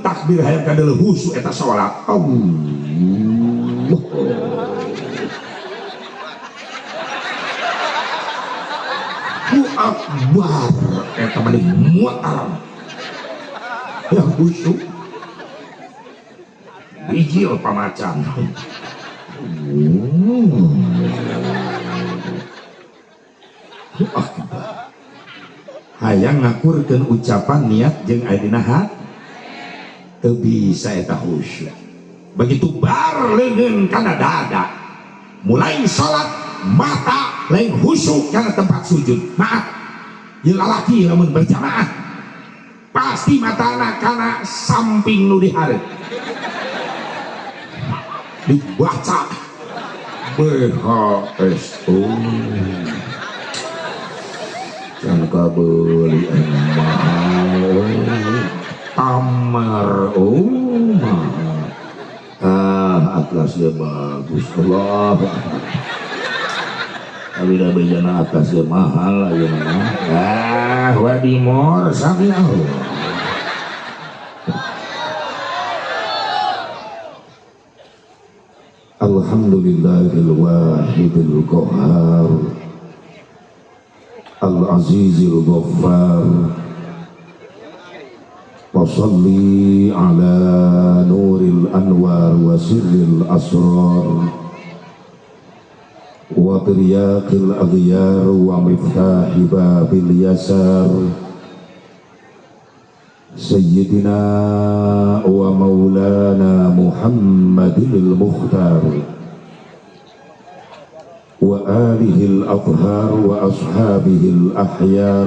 Takbir hayang kadeuleuh khusyuk eta salat. Allah. Akbar eta mah muatar. Ya khusyuk. Bijil pamacan. Akbar. Hayang ngakurkeun ucapan niat jeung aya dina hati. Teu bisa eta khusyuk. Begitu bar leungeun kana dada, mulai salat mata lain khusyuk kana tempat sujud. Maaf, ieu lalaki lamun berjamaah pasti matana kana samping nu dihareup. Dibaca BHSO. Can kabeuli mahal tamar oh mahal. Ah, atlasnya bagus. Allah. Tapi dah bejana atlasnya mahal ayeuna mah. Ah, wadimor sami Allah. Alhamdulillahil wahidil qahhar al-azizil ghaffar. Wa salli ala nuril anwar wa sirril asrar wa tiryaqil aghyar wa miftahi babil yasar sayyidina wa maulana Muhammadil mukhtar wa alihil athhar wa ashabihil ahyar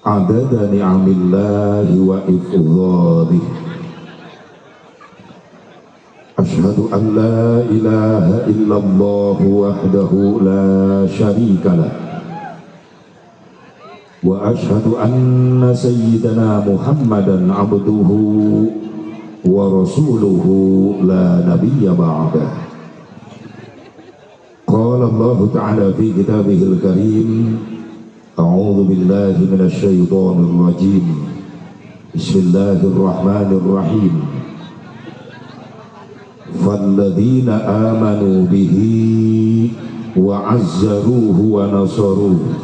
adada ni'amillahi wa ifdhalih. Ashhadu an la ilaha illallah wahdahu la syarika lah wa ashhadu anna sayyidana Muhammadan abduhu wa rasuluhu la nabiyya ba'dah. Qala Allah ta'ala fi kitabihil karim, a'udzu billahi minasy syaithanir rajim. Bismillahirrahmanirrahim. Falladzina amanu bihi wa 'azzaruhu wa nasaruhu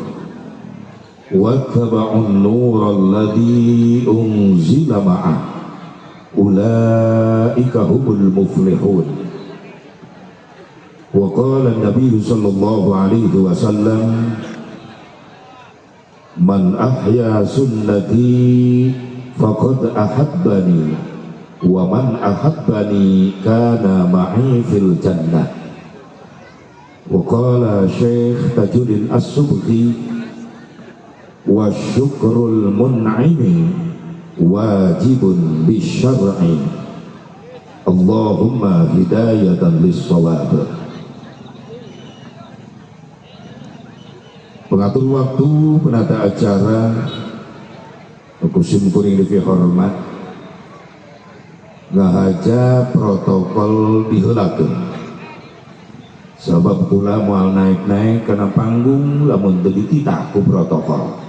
wattaba'un nural ladzi unzila ma'ah ulaika humul muflihun. Wa qala an-nabiy sallallahu alaihi wasallam, man ahya sunnati faqad ahabbani wa man ahabbani kana ma'i fil jannah. Wa qala Syekh Tajuddin As-Subki, wa syukrul mun'imi wajibun bisyar'i. Allahumma hidayatan lis-shawab. Pengatur waktu, penata acara, kusim kuring lebih hormat, ngahaja protokol diheulakeun. Sabab kula moal naik-naik kana panggung lamun teu dititah ku protokol.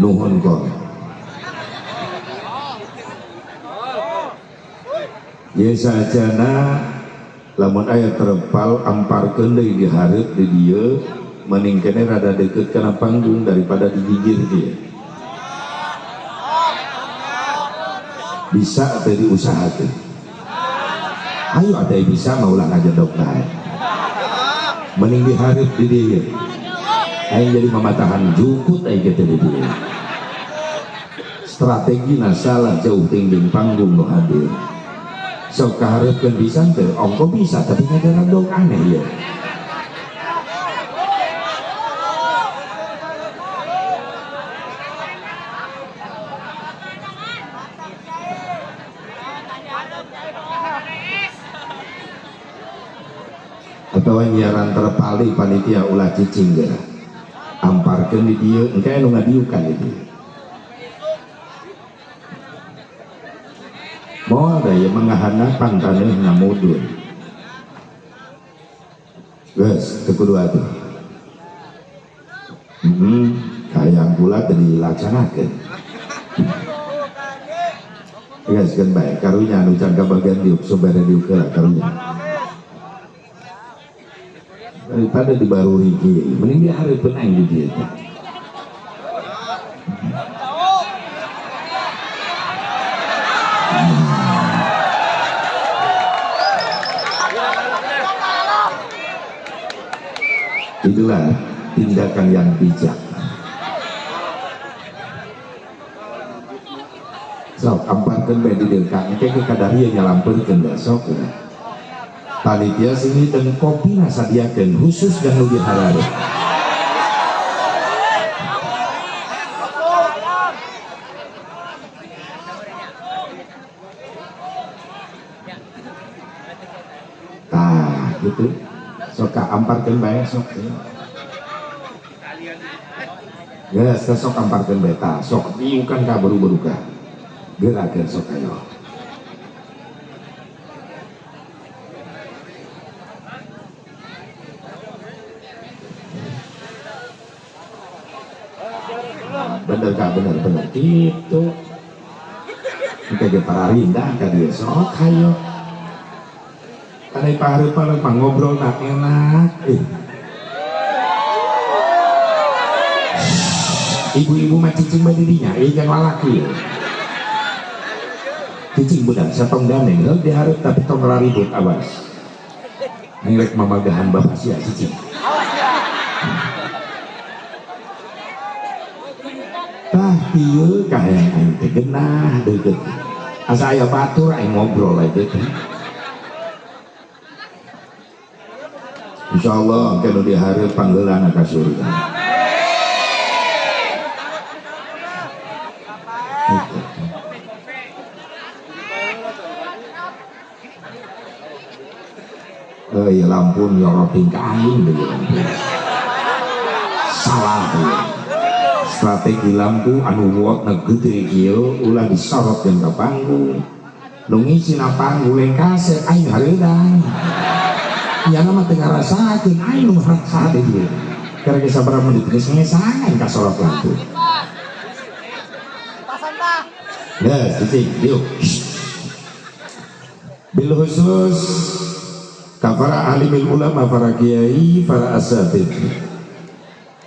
Nuhun kol. Ye sajana lamun aya terpal amparkeun deui di hareup di dieu, mending kene rada deukeut kana panggung daripada digigir dia. Bisa teh diusahakeun. Ayo ada yang bisa maulah ngajedog bae. Mending di hareup di dieu. Aing jadi mamatahan jukut aing teh di dieu. Strategi salah jauh tinggi panggung nu hadir. Sok kaharepkeun bisa teh, ongko bisa tapi ngajedog aneh ya. Atau nyiaran terpali panitia ulah cicing geura. Amparkeun di dieu engke anu ngadiukan di dieu. Moal da ieu mah ngahanapan taneuh ngamudun. Geus teu kudu atuh. Hayang kula teu dilaksanakeun. Geus bae karunya anu can kabagian diuk sobere diuk heula karunya. Daripada dibaruri kieu, mending dihareupeun aing di dieu teh. Itulah tindakan yang bijak. Sok amparkeun bae di dieu ka engke ke kadaria nyalampeurkeun da sok. Panitia sini dan kopi sadiakeun khusus dan nu diharareup. Tah gitu. Sok ka amparkeun bae sok. Geus sok amparkeun bae tah sok diukan ka baru-baru ka. Gerakeun sok ayo. Bener kak, bener bener gitu. Engke ge pararindah ka dieu sok hayo. Kana pahareupan mah ngobrol nak enak. Ibu-ibu mah cicing bae di dinya, ieu jeung lalaki. Cicing budak satong daneng heug dihareup tapi tong raribut awas. Ngrek mamagahan bapak sia cicing. Tah kieu kahayang aing teh genah deukeut. Asa aya batur aing ngobrol aja teh. Insyaallah engke nu dihareup panggeulana ka surga. Ya lampun nyorotin ka aing deui lampun. Salah ya. Strategi lampu anu wotna gede kieu ulah disorot jeung ka panggung. Nu ngisina panggung lain kaset aing hareudang. Nyana mah teu ngarasakeun aing nu saha di dieu. Keur geus sabaraha menit geus ngesang aing kasorot lampu. Geus cicing diuk. Bil khusus ka para alimil ulama, para kiai, para asatid.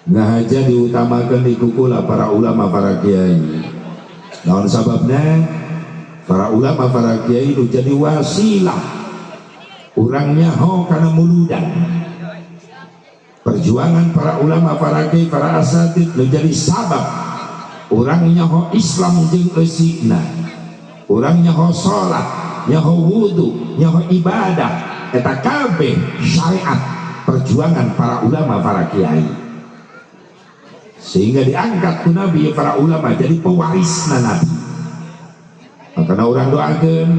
Ngahaja diutamakan dikukula para ulama, para kiai. Naon sababna? Para ulama, para kiai itu jadi wasilah urangnya ho kana muludan. Perjuangan para ulama, para kiai, para asatid menjadi sabab urangnya ho Islam jeung eusikna. Urangnya ho salat, nyaho wudu, nyaho ibadah. Eta kabeh syariat perjuangan para ulama, para kiai. Sehingga diangkat ku Nabi para ulama jadi pewarisna Nabi. Makana urang doakeun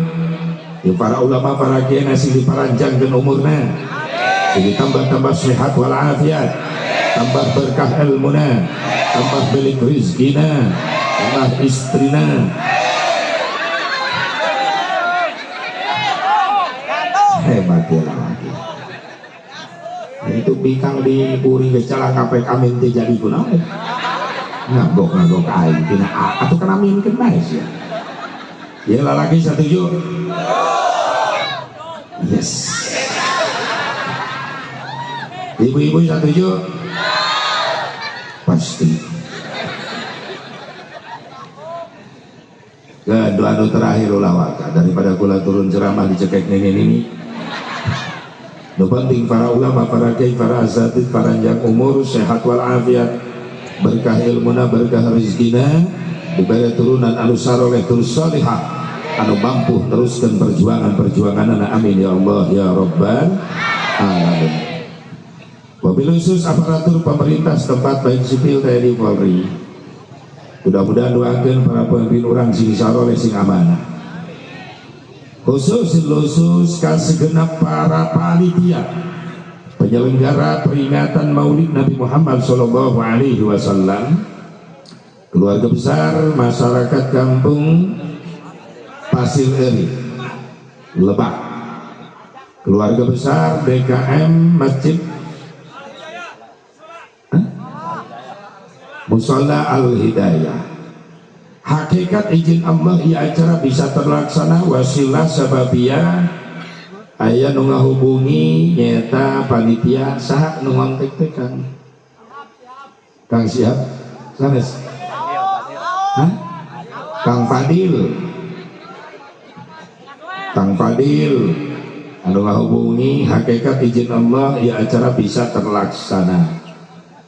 ya para ulama, para kiai sing diparanjangkeun umurna, sing ditambah-tambah sehat walafiat, tambah berkah ilmuna, tambah belik rizkina, tambah istrina. Hebat ya lagi. Itu bikang di kuring geus calang kapek amin teh jadi kunaon. Ngagok-ngagok aing tina atuh kana aminkeun bae sia. Ya lalaki setuju? Yes. Ibu-ibu setuju? Pasti. Kedua anu terakhir ulah waka daripada kula turun ceramah dicekek nini ini. Nu penting para ulama, para kiai, para asatid, paranjang umur, sehat walafiat, berkah ilmuna, berkah rezekina, diberi turunan anu saroleh terus salihah, anu mampu teruskan perjuangan-perjuangan. Amin ya Allah ya Rabbal alamin. Wabil khusus aparatur pemerintah setempat baik sipil TNI Polri, mudah-mudahan doakan para pemimpin orang sing saroleh sing amanah. Khusus khusus ka segenap para panitia penyelenggara peringatan Maulid Nabi Muhammad Shallallahu Alaihi Wasallam, keluarga besar masyarakat kampung Pasir Eri Lebak, keluarga besar BKM Masjid Musala Al Hidayah. Hakikat izin Allah ya acara bisa terlaksana wasilah sababiyah aya nu ngahubungi nyata panitia saha nu ngontek teh Kang? Kang siap? Sanes? Hah? Kang Fadil. Kang Fadil anu ngahubungi, hakikat izin Allah ya acara bisa terlaksana.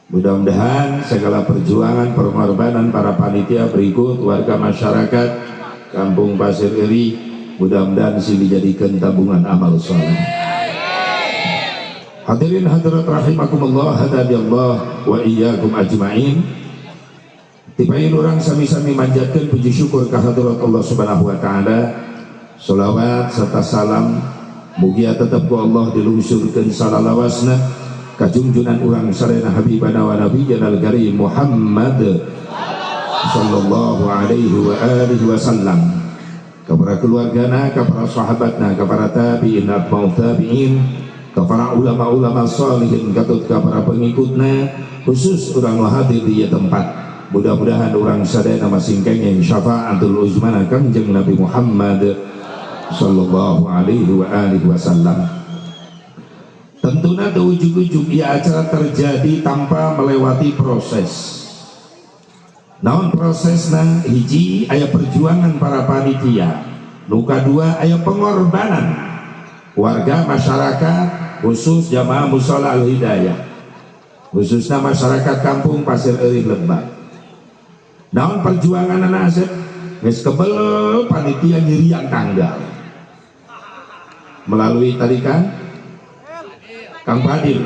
Mudah-mudahan segala perjuangan pengorbanan para panitia berikut warga masyarakat Kampung Pasir Eri mudah-mudahan sih dijadikan tabungan amal soleh. Hadirin hadirat rahimakumullah, hadadillah wa iyyakum ajmain. Tibain orang sami-sami manjatkan puji syukur kehadirat Allah Subhanahu wa taala. Salawat serta salam mugia tetap ku Allah dilungsurkeun salalawasna kajungjunan urang sarena habibana wa nabiyyana al-karim Muhammad sallallahu alaihi wa alihi wasallam, kepada keluargana, kepada sahabatna, kepada tabi'in atba'ut tabi'in, kepada ulama-ulama salihin, katut kepada pengikutna, khusus urang hadir di tempat. Mudah-mudahan urang sadayana masing kenging syafaatul uzmana Kangjeng Nabi Muhammad sallallahu alaihi wa alihi wasallam. Tentunya ada ujug-ujug ya acara terjadi tanpa melewati proses. Naon prosesna? Hiji aya perjuangan para panitia, nu kadua aya pengorbanan warga masyarakat khusus jamaah Musala Al Hidayah, khususnya masyarakat Kampung Pasir Eurih Lebak. Naon perjuangan anak Asep? Geus kebel panitia nyirian tanggal melalui tadi kan Kang Fadil.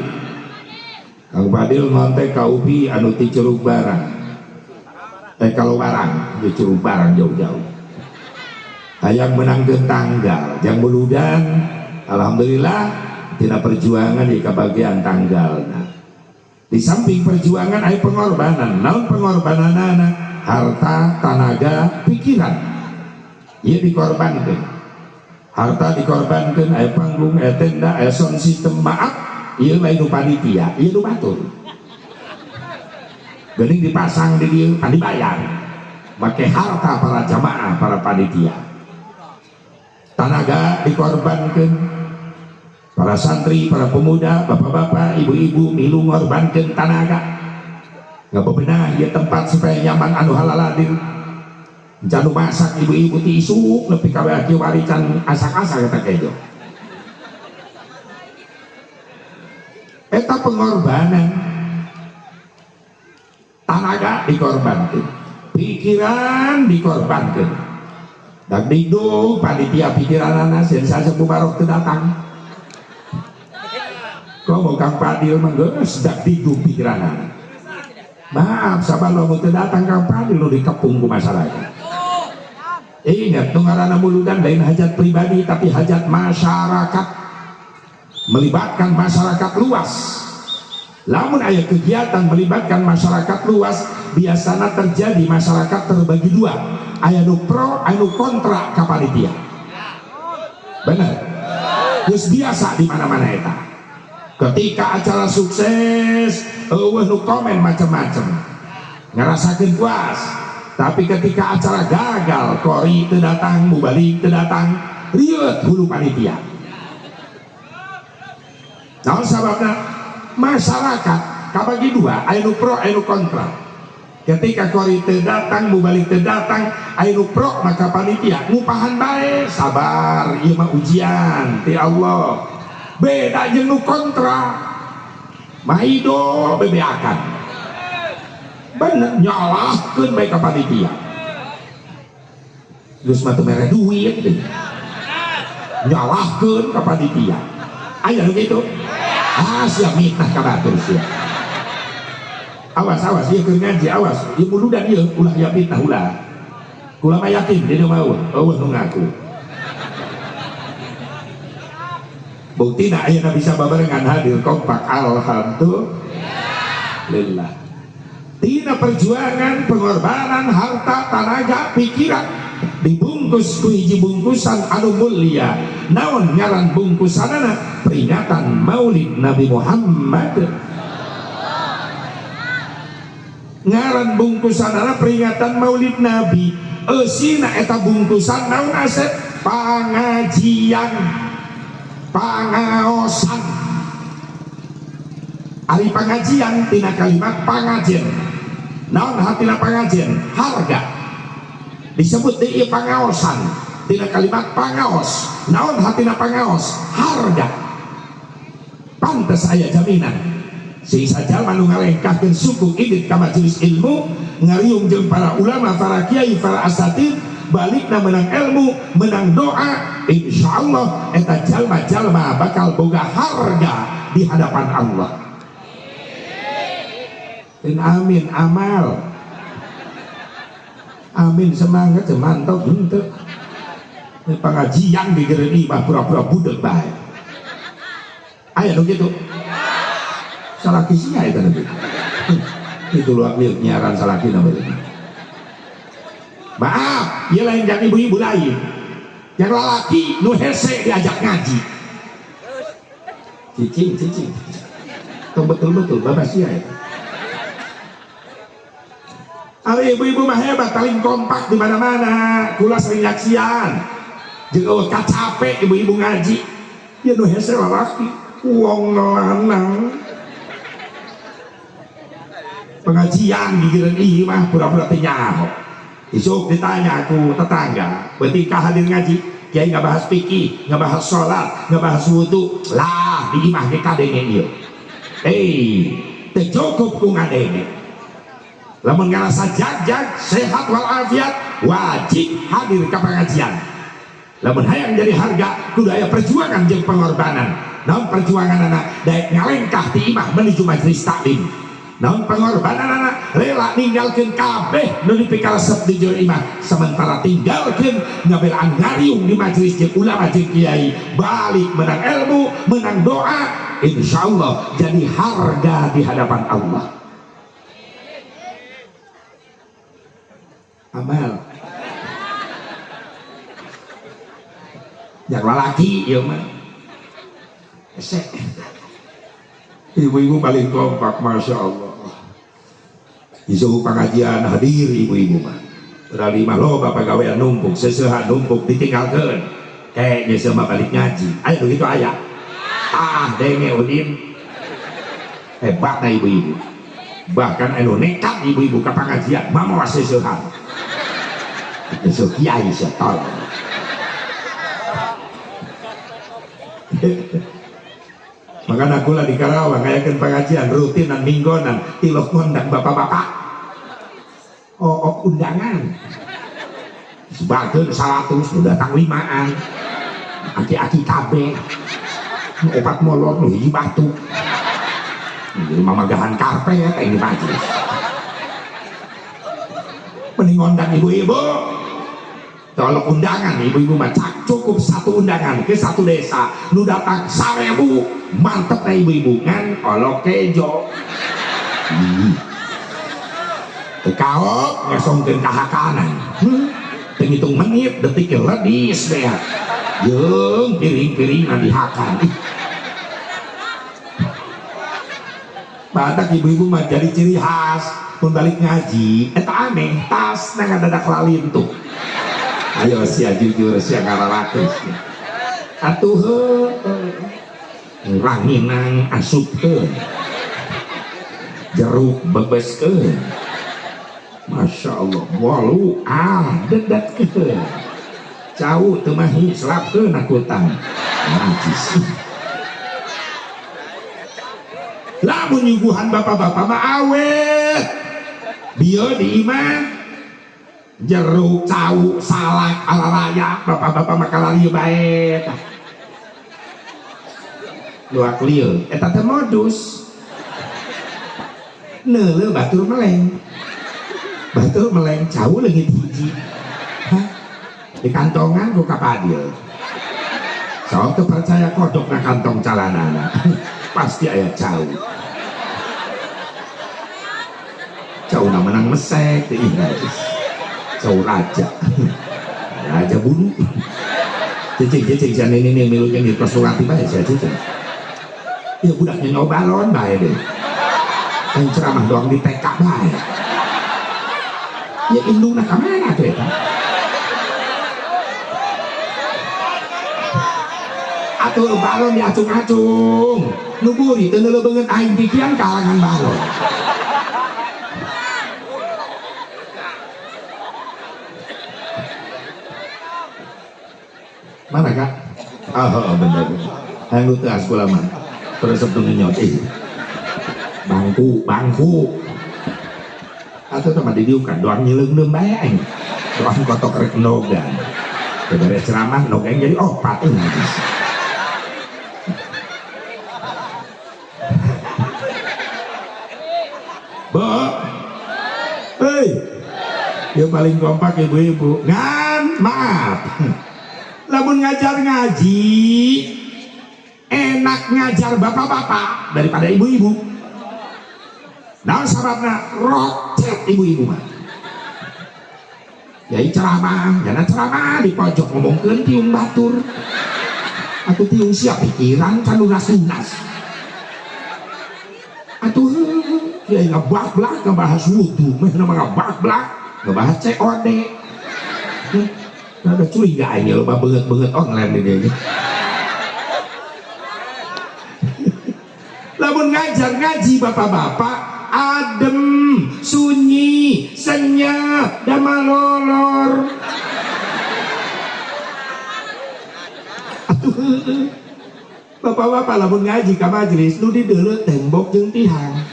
Kang Fadil ngontek ka Upi anu ti Curug Barang, kalau barang di Curug Barang jauh-jauh hayang menangkeun tanggal jang muludan. Alhamdulillah tina perjuangan di kabagian tanggal. Nah, di samping perjuangan aya pengorbanan. Naon pengorbananana? Harta, tanaga, pikiran ieu dikorbankeun. Harta dikorbankeun, aya panggung, aya tenda, aya sound system. Maaf, ieu lain nu panitia, ieu nu batur. Geuning dipasang di dieu pan dibayar make harta para jamaah, para panitia. Tanaga dikorbankeun, para santri, para pemuda, bapak-bapak, ibu-ibu milu ngorbankeun tanaga. Nggak bebenah ya tempat supaya nyaman anu halaladin. Janu masak ibu-ibu ti isuk nepi ka we wari can asak-asak eta kejo. Eta pengorbanan. Tanaga dikorbankeun, pikiran dikorbankeun. Dag dingdung panitia pikiranana sieun saja mubarok teu datang. Komo Kang Fadil mah geus dag dingdung pikiranana. Maaf, sabar lo teu datang Kang Fadil lo dikepung ku masyarakat. Ingat, nu ngaranna muludan lain hajat pribadi tapi hajat masyarakat, melibatkan masyarakat luas. Lamun aya kegiatan melibatkan masyarakat luas, biasanya terjadi masyarakat terbagi dua, aya nu pro, aya nu kontra ka panitia. Bener? Geus biasa di mana-mana eta. Ketika acara sukses, eueuh nu komen macem-macem, ngerasakeun puas. Tapi ketika acara gagal, kori teu datang, mubalik teu datang, rieut hulu panitia. Naon sababna? Masyarakat kabagi dua, aya nu pro, aya nu kontra. Ketika kori teu datang, mubalik teu datang, aya nu pro maka panitia ngupahan bae, sabar, ieu mah ujian ti Allah. Beda jeung nu kontra, maido bebeakan. Bener nyalahkeun bae ka panitia. Geus mah teu mere duit deui. Nyalahkeun ka panitia. Aya nu kitu? Ah, sia mitnah ka batur sia. Awas, awas, ieu keur ngaji, awas. Ieu muludan ieu ulah ya fitnah ulah. Kula mah yakin dia mau, eueuh nu ngaku. Buktina ayeuna bisa babarengan hadir kompak, alhamdulillah. Tina perjuangan, pengorbanan, harta, tanaga, pikiran dibungkus ku hiji bungkusan anu mulia. Naon ngaran bungkusanana? Peringatan Maulid Nabi Muhammad. Ngaran bungkusanana peringatan Maulid Nabi. Eusina eta bungkusan naon asep? Pangajian, pangaosan. Ari pangajian tina kalimat pangajen. Naon hartina pangajen? Harga. Disebut deui pangaosan tina kalimat pangaos. Naon hartina pangaos? Harga. Pantes aya jaminan. Sing sajalma nu ngalengkahkeun suku indit ka majelis ilmu, ngariung jeung para ulama, para kiai, para asatid, balikna menang ilmu, menang doa, insyaallah eta jalma-jalma bakal boga harga di hadapan Allah. Dan amin amal. Amin semangat mantap henteu. Pengajian di gereni mah pura-pura budeg bae. Aya nu kitu. Salaki sia eta nanti. Itu luak liuk nyaran salaki namanya. Maaf, ieu lain jang ibu-ibu lain. Yang lalaki nu hese diajak ngaji. Cicing, cicing. Tuh betul-betul bapak sia eta. Ari ibu-ibu mah hebat, paling kompak di mana-mana. Kula sering nyaksian. Jeung eueuh kacape ibu-ibu ngaji. Ya nu hese lalaki, wong lanang. Pengajian di gereng ieu mah pura-pura teu nyaho. Isuk ditanya aku tetangga, berarti hadir ngaji, kiai nggak bahas fikih, nggak bahas sholat, nggak bahas wudu, lah di imah ge kadenge ieu. Teu cukup ku ngadenge. Lamun ngarasa jag-jag sehat walafiat, wajib hadir ke pengajian. Lamun hayang jadi harga, kudu aya perjuangan jeung pengorbanan. Naon perjuangan anak daek ngalengkah ti imah menuju majelis taklim. Naon pengorbanan anak rela ninggalkeun kabeh nu dipikaresep di jero imah, sementara tinggalkeun ngabelaan ngariung di majelis jeung ulama jeung kiai, balik menang ilmu, menang doa, insyaallah jadi harga di hadapan Allah. Amal yang lalaki ieu mah esek. Ibu-ibu paling kompak, masya Allah. Isu pengajian hadir ibu-ibu mah. Udah lima loba pagawean numpuk, sesehan numpuk ditinggalkeun. Kayaknya sama balik ngaji. Ayo begitu aya. Ah, denge udin. Hebat nah ibu-ibu. Bahkan anu nekat ibu-ibu ke pengajian, mama sesehan. Itu kiai setol. Makanya aku lah di Karawang ngayakeun pengajian rutinan minggonan tilok ngundang bapak-bapak. Oh, undangan. Sebagian 100 nu datang 5an. Aki-aki kabeh. Nu opat molor nu hiji batu. Jadi mamagahan karpet ini majelis. Mending ngundang ibu-ibu. Tolong undangan ibu-ibu mah cukup satu undangan ke satu desa nu datang 1000 mantep na ibu-ibu ngan olok kejo. Kaok ngesongkeun kahakanan. Teu ngitung menit detik ledis deh. Jeung piring-piringan dihakan. Badak ibu-ibu mah jadi ciri khas mun balik ngaji eta aneh tas na ngadadak lalintuh. Ayo sia jujur sia ngararakeus. Atuh heuh ranginang asupkeun. Jeruk bebeskeun. Masya Allah, walu ah dedatkeun. Cau teu mahi selapkeun akutan. Najis. Lamun nyuguhan bapak-bapak mah awet. Bieu di imah jeruk, cau, salak, ala raya, bapak-bapak mah kalalieu bae tah. Luak lieu, eta teh modus. Neuleuh batur meleng. Batur meleng cau leungit hiji. Hah? Di kantongan ku kapadil. Sok teu percaya kodok na kantong calanana. Pasti aya cau. Cau na menang mesek teh najis. Cau raja. Raja bulu. Cicing-cicing sia nini nini milu jeung di Surati bae sia cicing. Ieu budaknya nyoba balon bae deh. Yang ceramah doang di TK bae. Ya indungna ka mana atuh eta? Atuh balon diacung-acung. Nu buri teu neuleubeungeut aing pikiran kalangan balon. Mana kak? Oh, bener. Hayang nu teu askula mah. Resep nu ngenyot ih. Bangku, bangku. Atuh teh mah didiukan doang nyileungneum bae aing. Doang kotok rek nogan. Teu beres ceramah nog aing jadi opat euy najis. Bo. Hei. Yang paling kompak ibu-ibu. Ngan, maaf. Lamun ngajar ngaji enak ngajar bapak-bapak daripada ibu-ibu. Nah sababna rocet ibu-ibu mah. Yai ceramah, jangan ceramah di pojok ngomongkeun tiung batur. Atuh tiung siap pikiran can lunas-lunas. Atuh kiai ngabak-blak ngebahas wudu, meh nama ngabak-blak ngebahas COD. Ada curiga aing loba beungeut-beungeut online di dieu. Lamun ngajar ngaji bapak-bapak adem, sunyi, senyap, damalolor. Atuh bapak-bapak lamun ngaji ka majelis nu dideuleu tembok jeung tihang.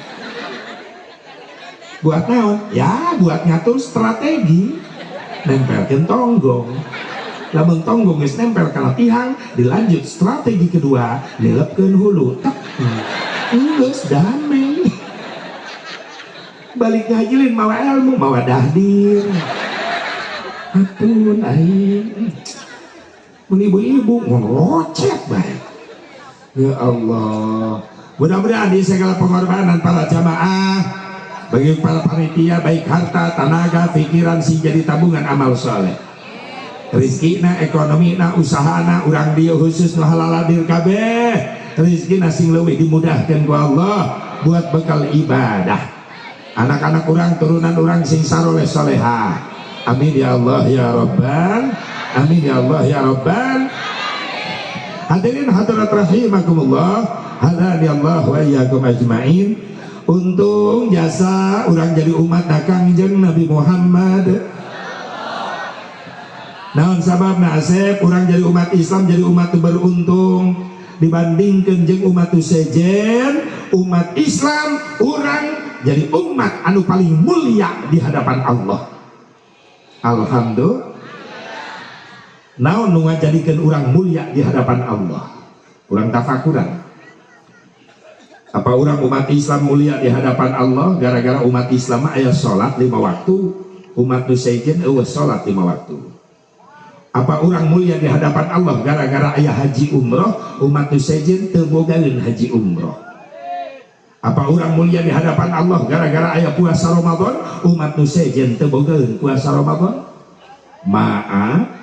Buat naon? Ya buat ngatur strategi. Nempelkeun tonggong. Lamun tonggong geus nempel kana tihang, dilanjut strategi kedua, nilepkeun hulu. Tek. Geus damai. Balik ngajilin mawa ilmu, mawa dahdir. Ampun aing. Mun ibu-ibu ngerocet bae. Ya Allah. Mudah-mudahan di segala pengorbanan para jamaah, bagi para panitia, baik harta, tenaga, pikiran, sing jadi tabungan amal soleh. Rizkina, ekonomina, usahana, urang dieu khusus nu halaladir kabeh. Rizkina sing leuwih dimudahkeun ku Allah buat bekal ibadah. Anak-anak urang, turunan urang sing saroleh soleha. Amin ya Allah ya Rabbal. Amin ya Allah ya Rabbal. Hadirin hadirat rahimakumullah. Hadani Allah wa iyyakum ajmain. Untung jasa urang jadi umat Kangjeng Nabi Muhammad. Naon sababna asep urang jadi umat Islam jadi umat beruntung dibandingkeun jeung umat sejen, umat Islam urang jadi umat anu paling mulia di hadapan Allah. Alhamdulillah. Naon nu ngajadikeun urang mulia di hadapan Allah? Urang tafakuran. Apa orang umat Islam mulia di hadapan Allah gara-gara umat Islam aya salat 5 waktu, umat nu sejen eueuh salat 5 waktu. Apa orang mulia di hadapan Allah gara-gara aya haji umroh, umat nu sejen teu bogaeun haji umroh. Apa orang mulia di hadapan Allah gara-gara aya puasa Ramadan, umat nu sejen teu bogaeun puasa Ramadan? Maaf.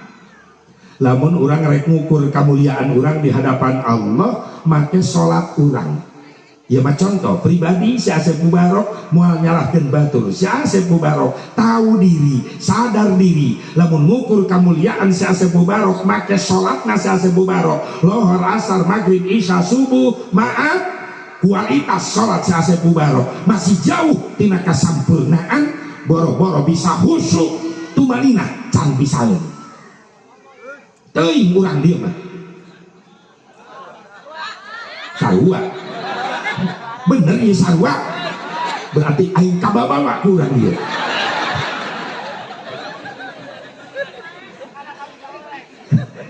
Lamun urang rek ngukur kamuliaan urang di hadapan Allah, make salat urang. Ya mah contoh pribadi si Asep Mubarok moal nyalahkeun batur. Si Asep Mubarok tahu diri, sadar diri. Lamun ngukur kamuliaan si Asep Mubarok make salatna si Asep Mubarok, lohor, asar, maghrib, isya, subuh, maaf, kualitas salat si Asep Mubarok masih jauh tina kasampurnaan, boro-boro bisa khusyuk tumanina can pisaeun. Teuing urang dieu mah. Sarua. Bener ieu sarua. Berarti aing kababawa ku urang dieu.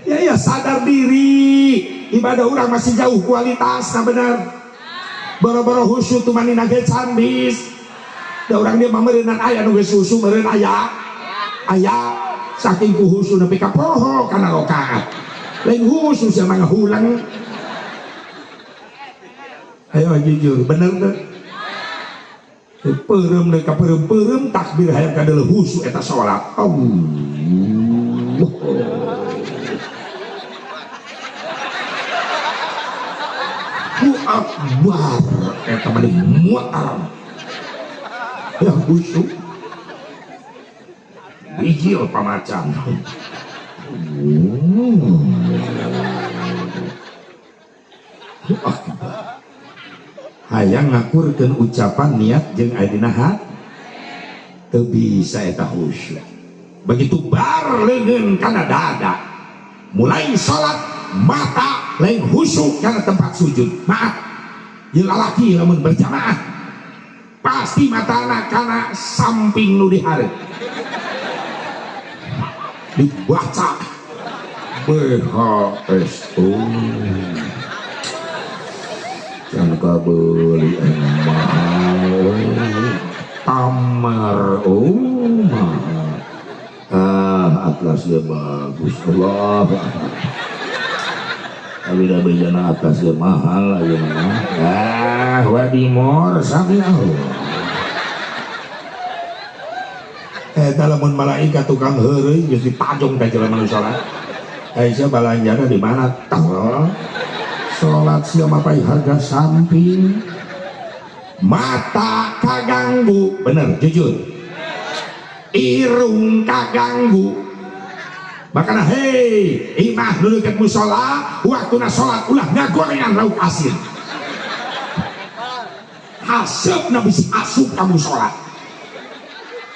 Ya ya sadar diri, ibadah urang masih jauh kualitasna bener. Boro-boro khusyuk tumanina ge can bis. Da urang dieu mah meureunan aya nu geus khusyuk meureun aya. Aya saking ku khusyuk nepi ka poho kana rakaat. Lain khusyuk sia mah ngahulang. Ayo jujur, bener teu? Peureum deui ka peureum-peureum takbir hayang kadeuleu khusyuk eta salat. Allah. Akbar eta mah muatar. Ya khusyuk. Bijil pamacan. Akbar. Hayang ngakurkeun ucapan niat jeung aya dina hate. Teu bisa eta khusyuk. Begitu bar leungeun kana dada, mulai salat mata lain khusyuk kana tempat sujud. Maaf, ieu lalaki lamun berjamaah pasti matana kana samping nu dihareup. Dibaca BHSO. Can kabeuli mahal tamar oh mahal. Ah, atlasnya bagus. Allah. Tapi da bejana atlasnya mahal ayeuna mah. Ah, wadimor sami Allah. Eta lamun malaikat tukang heureuy geus dipajong ka jelema nu salat. Aisyah balanjana di mana? Tah. Salat sia mapai harga samping. Mata kaganggu, bener jujur. Irung kaganggu. Makana hei, imah nu deukeut musala, waktuna salat ulah ngagorengan lauk asin. Haseupna bisi asup ka musala.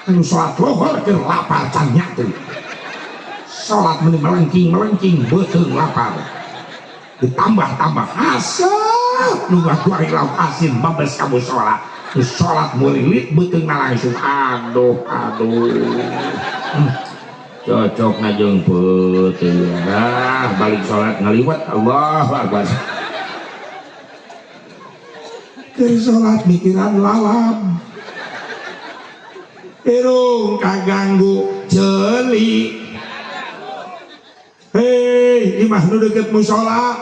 Anu salat lohor keur lapar can nyatu. Salat meuni melengking-melengking beuteung lapar. Ditambah-tambah haseup nu ngagoreng lauk asin babes ka musala. Nu salat murilit beuteungna langsung aduh aduh. Cocok ngajeng peuteung. Ah, balik salat ngaliwat Allahu Akbar. Keur salat mikiran lalab. Irung kaganggu ceuli. Hei, imah nu deukeut musala,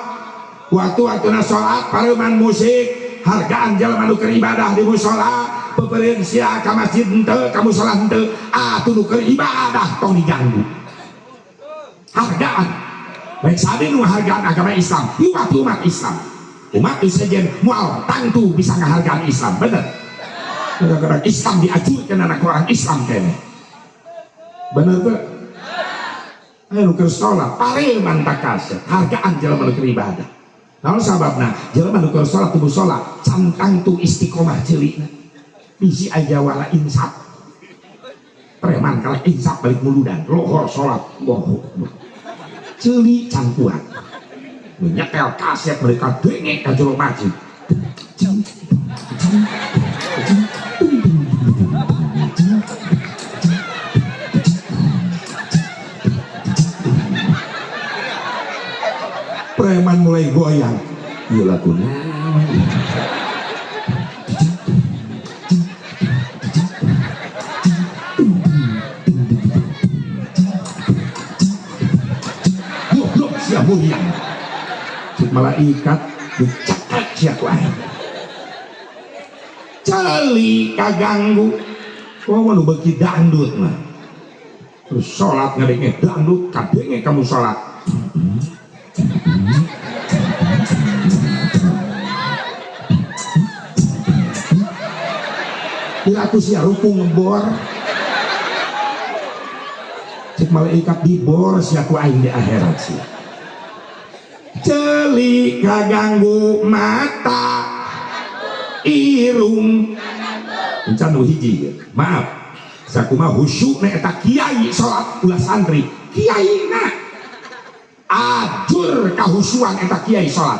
waktu-waktuna salat pareuman musik, hargaan jelema nu keur ibadah di musala, peupeurieun sia ka masjid henteu, ka musala henteu, atuh nu keur ibadah tong diganggu. Hargaan. Baik sadi nu hargaan agama Islam, ieu waktu umat Islam. Umat sejen moal tangtu bisa ngahargaan Islam, bener. Gara-gara Islam diajurkeun anak orang Islam kene. Bener teu? Ayo nu keur salat pareman takaset, hargaan jelema nu keur ibadah. Naon sababna? Jelema nu keur salat kudu salat, can tangtu istiqomah ceulina. Bisi aja wala insaf. Preman kalah insaf balik muludan, lohor salat. Allahu Akbar. Ceuli can kuat. Nyetel kaset mereka dengek ka jero masjid. Preman mulai goyang. Ieu laguna. Goblok sia muriang. Cek malaikat dicekek sia ku aing. Celi kaganggu. Oh, nu beuki dangdut mah. Terus salat ngadenge dangdut kadenge kamu salat. Aku sia rupung ngebor. Cek malaikat dibor sia ku aing di akhirat sia. Ceuli kaganggu mata irung. Encan nu hiji. Maaf. Sakumaha khusyukna eta kiai salat ulah santri. Kiaina ajur kahusuan eta kiai salat.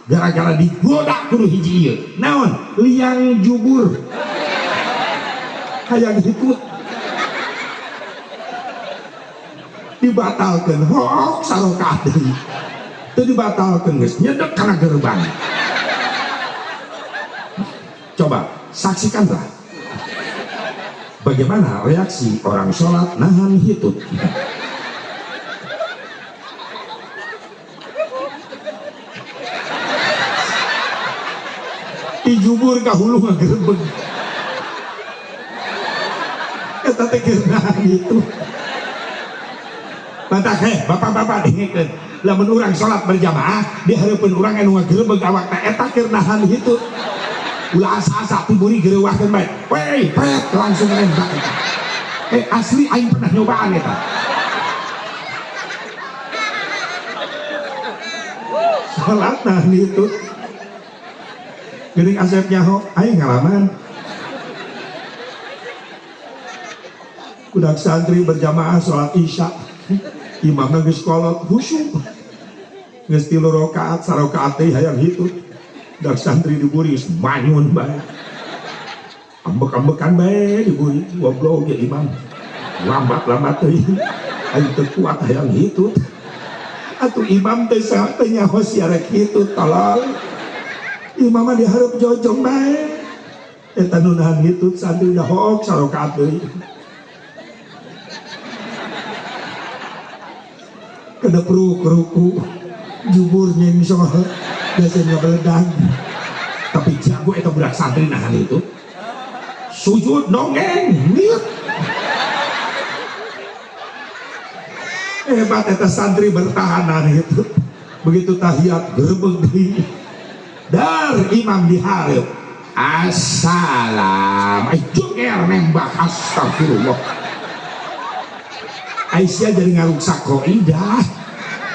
Gara-gara digoda kudu hiji ieu. Naon? Liang jubur. Hayang ikut dibatalkan hook sarokaat deui teu dibatalkan geus nyedek kana gerbang. Coba saksikanlah bagaimana reaksi orang sholat nahan hitut. Dijubur ka hulu ngagerebeg. Eta teh keur nahan hitut. Batak heh, bapak-bapak dengekeun. Lamun urang salat berjamaah di hareupeun urang anu ngagerebeg awakna eta keur nahan hitut. Ulah asa-asa tiburi gerewahkeun bae. Wey, pret langsung nembak eta. Asli aing pernah nyobaan eta. Salat nahan hitut. Geuning Asep nyaho, aing ngalaman. Budak santri berjamaah salat Isya. Imamna geus kolot khusyuk. Geus 3 rakaat, sarakaat teh hayang hitut. Budak santri diburi geus manyun bae. Ambek-ambekan bae diburi, goblok ge imam. Lambat-lambat teh. Aing teu kuat hayang hitut. Atuh imam teh saha teh nyaho sia rek hitut tolol. Imam mah dihareup jojong bae. Eta nu nahan hitut santri udah hook sarakaat deui. Kedepruk ruku jubur nyengsol biasa ngebeledang. Tapi jago eta budak santri nahan itu. Sujud dongeng miut. Hebat eta santri bertahan nahan itu. Begitu tahiyat gerebeg deui. Dar imam dihareup. Assalam. Ai joger nembak astagfirullah. Aisyah jadi ngaruksak kaidah.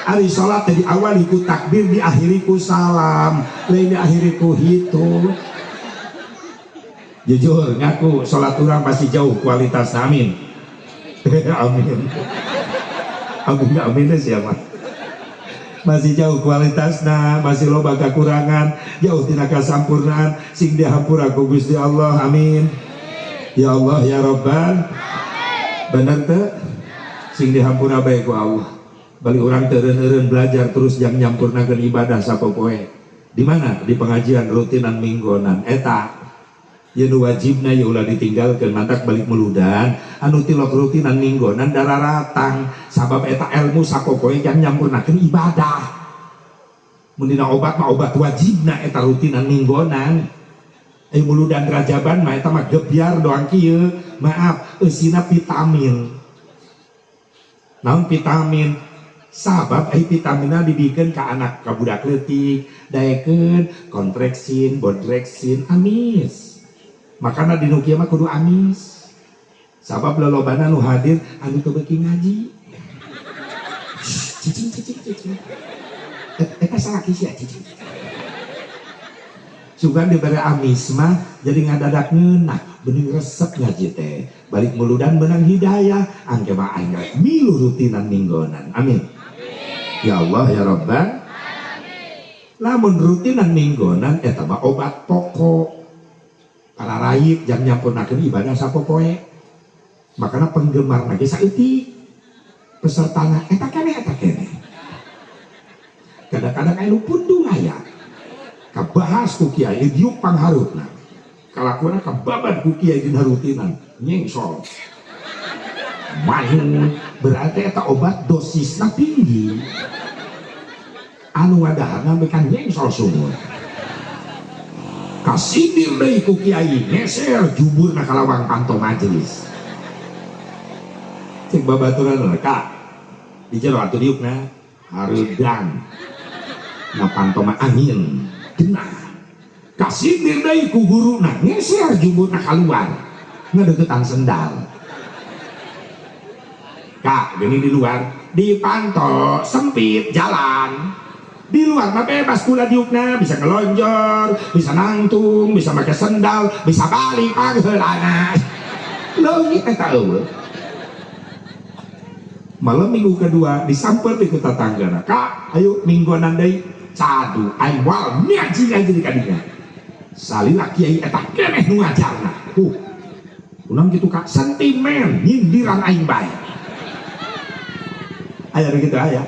Ari salat teh diawali ku takbir, diakhiri ku salam, lain diakhiri ku hitut. Jujur ngaku salat urang pasti jauh kualitas, amin. Amin. Amin amin siapa? Masih jauh kualitasna, masih loba kekurangan, jauh tina kasampurnaan, sing dihampura ku Gusti Allah, amin. Ya Allah ya Rabbal. Bener teu? Sing dihampura bae ku Allah. Bali urang teu eureun-eureun belajar terus jang nyampurnakeun ibadah sapopoe. Di mana? Di pengajian rutinan minggonan eta. Ye nu wajibna ye ulah ditinggalkeun mantak balik muludan anu tilok rutinan minggonan dararatang sabab eta ilmu sapopoe jang nyampurnakeun ibadah. Mun dina obat mah obat wajibna eta rutinan minggonan. Muludan rajaban mah eta mah gebyar doang kieu, maaf eusina vitamin. Naon vitamin? Sabab ai vitaminna dibikeun ka anak ka budak leutik, daekeun kontreksin, bodreksin, amis. Makana di nu kieu mah kudu amis. Sabab lolobana nu hadir anu teu beuki ngaji. Cicing cicing cicing. Eta salaki sia cicing. Sugan dibere amis mah jadi ngadadak ngeunah, bening resep ngaji teh. Balik muludan menang hidayah, angke mah aing rek milu rutinan minggonan. Amin. Ya Allah ya Rabbal. Lamun rutinan minggonan eta mah obat pokok. Para raib jang nyampurnakeun ibadah sapopoe. Makana penggemarna ge saeutik. Pesertana eta keneh eta keneh. Kadang-kadang aya nu pundung aya. Kabahas ku kiai diuk pangharupna. Kalakuanna kababan ku kiai dina rutinan nyengsol. Mayun berarti eta obat dosisna tinggi. Anu wadaharna bekan nyengsol sumur. Kasindir deui ku kiai ngeser juburna ka lawang panto majelis. Cek babaturan ka di jero atuh diukna hareudang. Na panto mah angin genah. Kasindir deui ku guruna ngeser juburna kaluar ngadeukeutan sendal. Kak, gini di luar di panto sempit jalan. Di luar mah bebas kula diukna, bisa ngelonjor, bisa nangtung, bisa pakai sendal, bisa balik pangheulana. Leungit eta eueuh. Malam minggu kedua disamper di kota tanggana. Kak, ayo mingguanan deui. Cadu aing moal ngaji ngaji di kadinya. Salila kiai eta keneh nu ngajarna. Kunaon kitu Kak? Sentimen nyindiran aing bae. Aya kitu aya.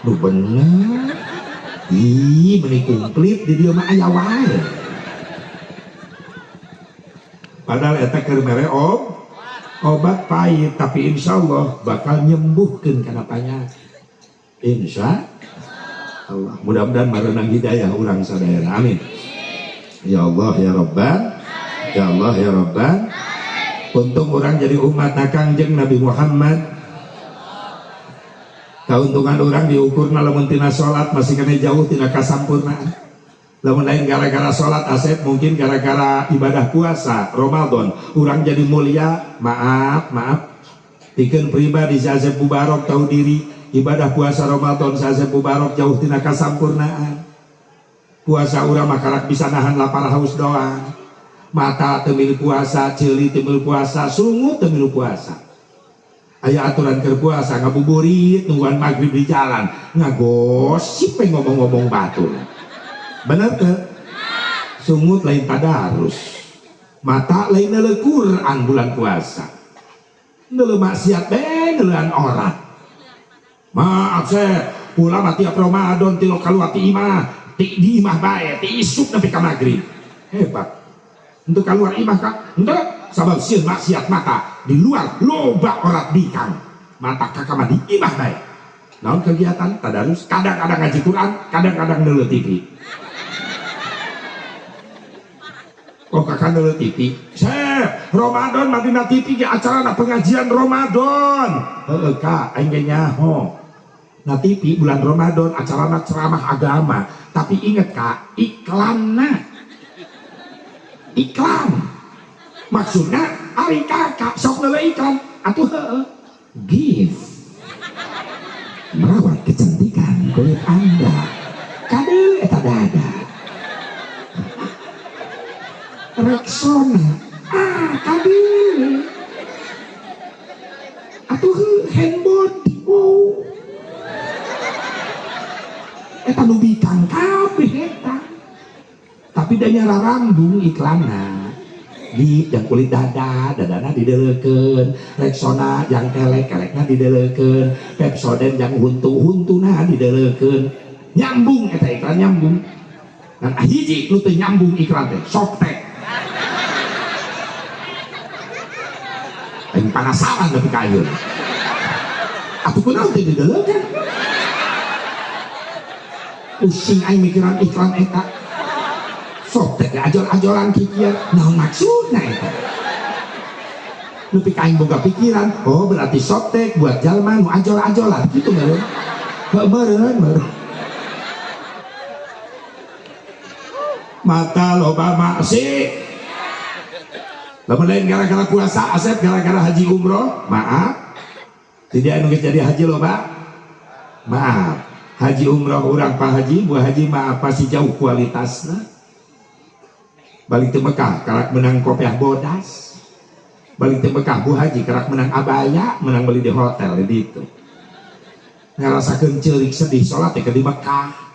Nu bener. Ih, meni komplit di dieu mah aya wae. Padahal eta keur mere obat pahit, tapi insyaallah bakal nyembuhkeun kana panyakit. Insya Allah. Mudah-mudahan marenang hidayah urang sadayana. Amin. Ya Allah ya Rabbal. Ya Allah ya Rabbal. Untung urang jadi umat Kangjeng Nabi Muhammad. Kauntungan urang diukurna lamun tina salat masih kena jauh tina kasampurnaan. Lamun lain gara-gara sholat Asep, mungkin gara-gara ibadah puasa Ramadan urang jadi mulia. Maaf, maaf, pikeun pribadi si Asep Mubarok tahu diri, ibadah puasa Ramadan si Asep Mubarok jauh tina kasampurnaan. Puasa urang mah karak bisa nahan lapar haus doang. Mata teu milu puasa, ceuli teu milu puasa, sungut teu milu puasa. Aya aturan keur puasa ngabuburit nungguan maghrib di jalan, ngagosip we ngomong-ngomong batur. Bener teu? Sungut lain tadarus, mata lain neuleuh Quran bulan puasa, neuleuh maksiat be neuleuhan orang. Maaf saya pulang mah tiap Ramadan ti kaluar ti imah, ti di imah bae, ti isuk nepi ka maghrib. Hebat. Untuk keluar imah kak, untuk sabab sieun maksiat mata di luar loba orat bikang, mata kakak mah di imah bae. Naon kegiatan tadarus, kadang-kadang ngaji Quran, kadang-kadang neuleuh TV. Oh kakak neuleuh TV. Sep, Ramadan mah dina TV ge acarana pengajian Ramadan. Heeh kak, aing ge nyaho. Na TV bulan Ramadan acarana ceramah agama, tapi inget kak, iklanna. Iklan. Maksudnya ari kakak sok neuleuh iklan atuh heeh. Give. Merawat kecantikan kulit Anda. Kade eta dada. Rexona. Ah, kade. Atuh hand body. Oh. Eta nu bikang kabeh eta. Tapi da nya rarambung iklanna. Di yang kulit dada, dadana dideleukeun, Rexona yang kelek, kelekna dideleukeun, Pepsodent yang huntu-huntuna dideleukeun. Nyambung eta iklan nyambung. Dan hiji nu teu nyambung iklan teh, Softex. Aing panasaran nepi ka ayeuna. Atuh kunaon teu dideleukeun? Pusing aing mikiran iklan eta. Softex ajor-ajoran kikieu, naon maksudna eta? Nepi ka aing boga pikiran, oh berarti Softex buat jalma nu ajor-ajolan kitu meureun. Heuh meureun, meureun. Mata loba maksiat. Lamun lain gara-gara puasa Asep, gara-gara haji umroh, maaf. Tidak anu geus jadi haji loba. Maaf. Haji umroh urang Pak Haji, Bu Haji maaf pasti jauh kualitasna. Balik ke Mekah karak menang kopiah bodas. Balik ke Mekah Bu Haji karak menang abaya, menang beli di hotel di ditu. Ngarasakeun ceurik sedih salat teh di Mekah.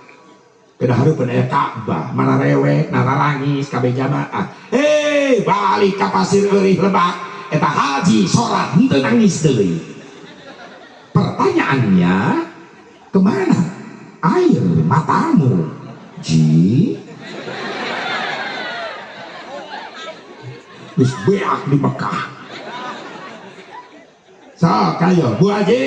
Kedah hareupeun aya Ka'bah, mana rewek, nararangis kabeh jamaah. Hei, balik ka Pasir Eurih Lebak, eta haji salat henteu nangis deui. Pertanyaannya, kemana air matamu, Ji? Geus beak di Mekah. Sok ayo Bu Haji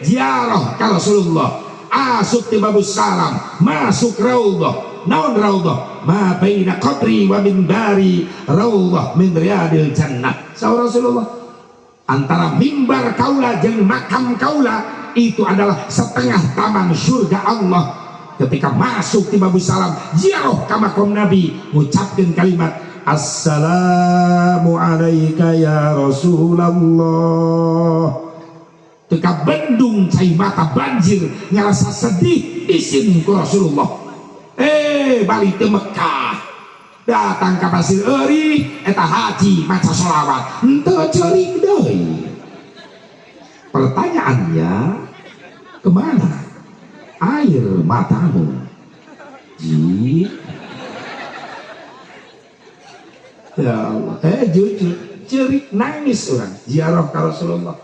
ziarah ka Rasulullah. Asup ti Babus Salam, masuk raudhah. Naon raudhah? Ma baina qabri wa minbari raudhah min riyadil jannah. Saur Rasulullah, antara mimbar kaula jeung makam kaula itu adalah setengah taman surga Allah. Ketika masuk ti Babus Salam, ziarah ka makom Nabi, ngucapkeun kalimat Assalamu alayka ya Rasulullah. Teka bendung cai mata banjir ngerasa sedih isin ku Rasulullah. Balik ke Mekah, datang ke Pasir Eurih, eta haji maca sholawat henteu ceurik deui. Pertanyaannya, kemana air matamu, Ji? Ya Allah, jujur, cerik nangis orang ziarah ke Rasulullah.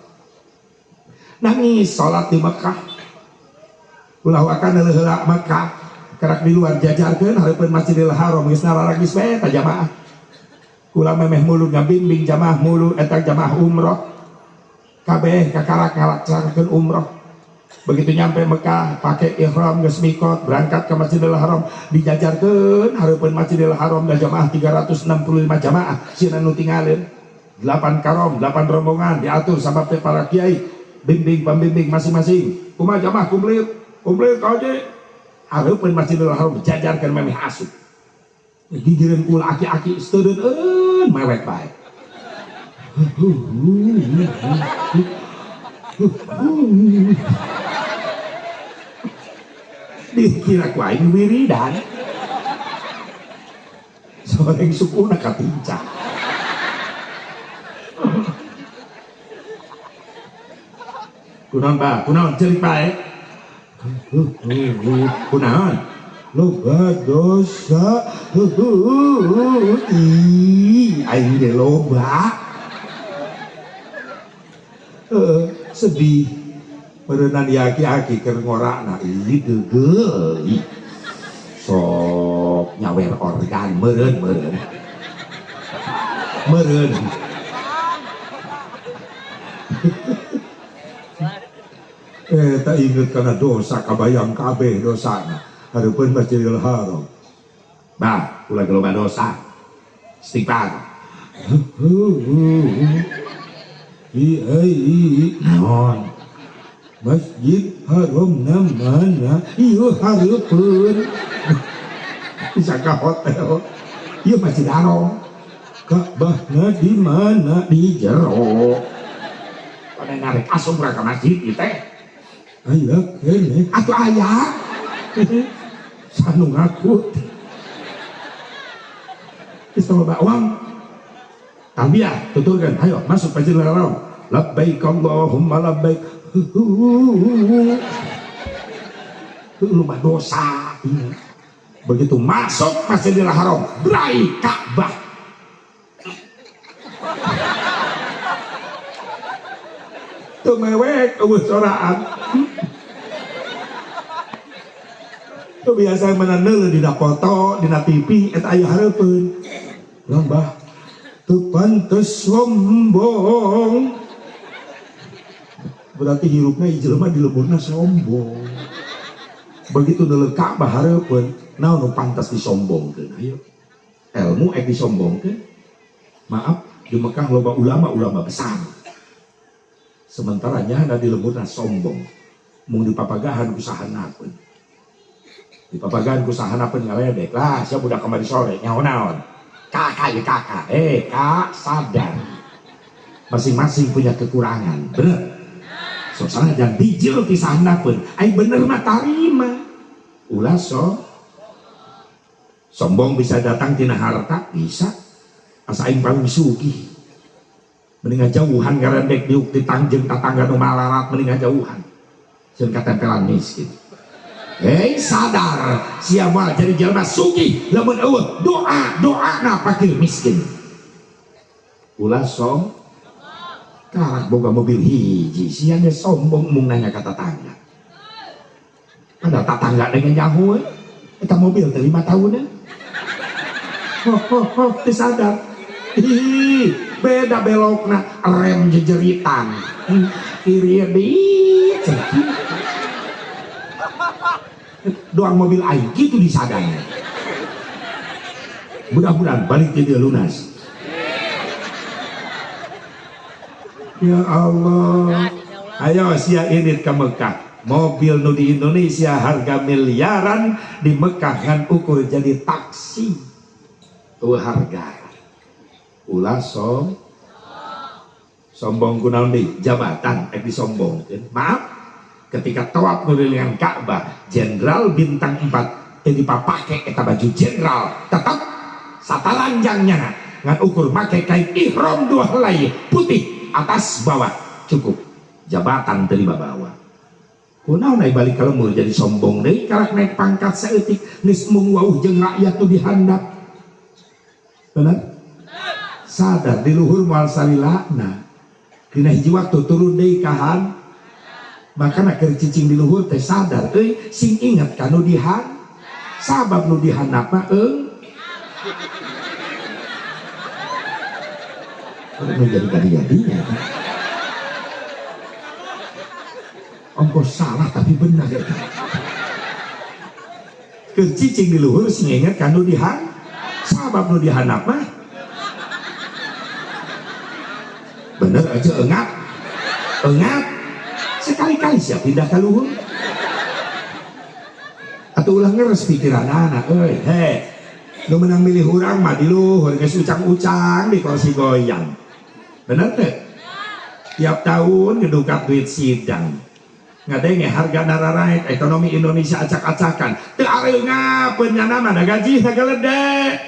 Nangis sholat di Mekah. Ulah akan heula Mekah, kerak di luar jajarkeun hareupeun Masjidil Haram geus nararagis we eta jamaah. Kula memeh mulut ngabimbing jamaah mulut eta jamaah umroh. Kabeh kakarak ngalaksanakeun umroh. Begitu nyampe Mekah pakai ihram geus mikot berangkat ke Masjidil Haram dijajarkeun hareupeun Masjidil Haram da jamaah 365 jamaah sieun nu tinggalin 8 karom 8 rombongan diatur sama para kiai bimbing pembimbing masing-masing. Kumaha jamaah komplit komplit kaje hareupeun Masjidil Haram dijajarkeun memeh asup. Gigireun kula aki-aki steureun mewek bae. Dikira ku aing wiridan. Soreng sukuna katincak. Kunaon ba? Kunaon cerik bae? Kunaon? Loba dosa. Ih, aing ge loba. Sedih. Meureunan aki-aki keur ngorakna, ih geugeuh. Sok nyawer organ meureun meureun. Meureun. Tak inget karena dosa kabayang kabeh dosana. Hareupeun Masjidil Haram. Bah, ulah loba dosa. Istighfar. Naon? Masjid Haram na mana? Ieu hareupeun. Bisa ka hotel. Ieu Masjid Haram. Ka'bahna di mana? Di jero. Pada narik asup ka masjid ieu teh. Aya keneh. Atuh aya. Sanu ngaku. Geus loba uang. Talbiyah tuturkan, ayo masuk Masjidil Haram. Labbaik Allahumma labbaik. Loba dosa. Begitu masuk Masjidil Haram, berai Ka'bah. Teu mewek eueuh soraan. Teu biasa mana neuleuh dina foto, dina TV eta aya hareupeun. Lambah teu pantes sombong. Berarti hirupna jelema di lemburna sombong. Begitu neuleuh Ka'bah hareupeun, naon nu pantas disombongkeun? Ayo. Ilmu ek disombongkeun. Maaf, di Mekah loba ulama-ulama besar. Sementara nyana di lemburna sombong. Mung dipapagahan ku sahanapeun. Dipapagahan ku sahanapeun ngaledek. Lah, sia budak kamari sore nyaho naon? Kakak ya kakak. Kak sadar. Masing-masing punya kekurangan. Bener? Sok sanajan bijil ti sahanapeun. Ai bener mah tarima. Ulah so sombong bisa datang tina harta, bisa. Asa aing paling sugih. Mending ngajauhan garendek diuk di tangjeng tatangga nu malarat mending ngajauhan. Sieun katempelan miskin. Hei sadar, sia moal jadi jelema sugih lamun eueuh doa doana fakir miskin. Ulah som karak boga mobil hiji, sia ge sombong mung nanya ka tatangga. Padahal tatangga dengan nyaho eta mobil teh 5 tahunan. Ho ho ho teu sadar. Ih, beda belokna rem jejeritan. Kiri di doang mobil aing kitu disadarnya. Mudah-mudahan balik ti dieu lunas. Ya Allah. Ayo sia init ka Mekah. Mobil nu di Indonesia harga miliaran di Mekah ngan ukur jadi taksi. Eueuh harga. Ulah sombong kunaon deui jabatan ek disombongkeun. Maaf, ketika tawaf ngelilingan Ka'bah, jenderal bintang 4 teu dipapake eta baju jenderal, tetap satalanjangnya ngan ukur make kain ihram 2 helai putih atas bawah cukup. Jabatan teu dibawa. Kunaon ai balik ka lembur jadi sombong deui karak naik pangkat saeutik geus mung wauh jeung rakyat nu dihandap. Bener? Sadar di luhur moal salilana. Dina hiji waktu turun deui ka han. Makana keur cicing di luhur teh sadar euy sing inget ka nu dihan. Sabab nu dihandap mah eung. Nu jadi kadi-jadinya. Ongkos salah tapi benar ya. Keur cicing di luhur sing inget ka nu dihan. Sabab nu dihandap mah bener aja engat engat sekali-kali siap pindah ke luhur atau ulah ngeres pikiran anak euy he Nu menang milih urang mah di luhur geus ucang-ucang di kursi goyang. Bener teh? Tiap tahun ngedukat duit sidang. Ngadenge harga nararaek ekonomi Indonesia acak-acakan. Teu areungapeun nyana mah da gaji sagalede.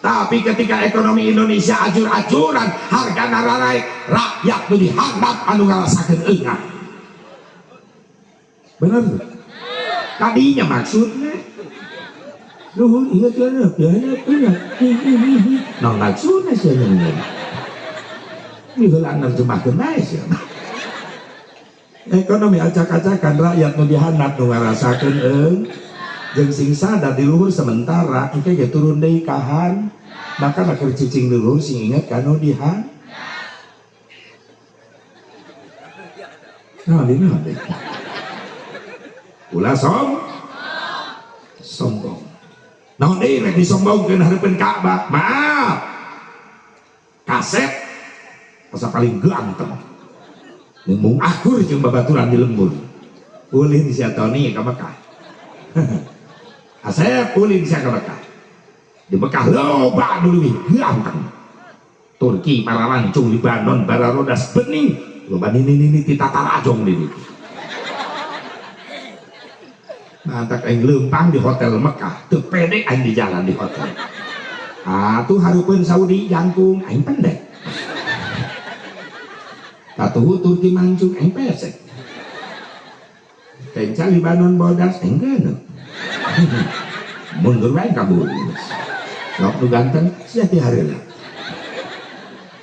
Tapi ketika ekonomi Indonesia ajur-ajuran, harga nararaek, rakyat nu dihandap anu ngarasakeun eungah. Bener? Tadinya maksudnya nuhun iya iya iya iya. Nah maksudnya sih ini. Ini heula nerjemahkeun bae sia. Ekonomi acak-acakan rakyat nu dihandap nu ngarasakeun eung jeung sing sadar di luhur sementara engke ge turun deui kahan maka keur cicing di luhur sing inget ka nu dihan. Nah, di mana deh? Ulah sombong. Naon deui rek disombongkeun hareupeun Ka'bah? Maaf. Kasep asa paling ganteng. Mung akur jeung babaturan di lembur. Ulin sia Tony ka Mekah. Asep ulin sia ka Mekah. Di Mekah loba nu leuwih ganteng. Turki pararancung Libanon bararodas bening loba nini-nini ti tatarajong di ditu. Mantak aing leumpang di hotel Mekah, teu pede aing di jalan di hotel. Atuh hareupeun Saudi jangkung aing pendek. Katuhu Turki mancung aing pesek. Kenca Libanon bodas aing geuneuh. Mundur wae kabur. Sok nu ganteng sia ti hareula.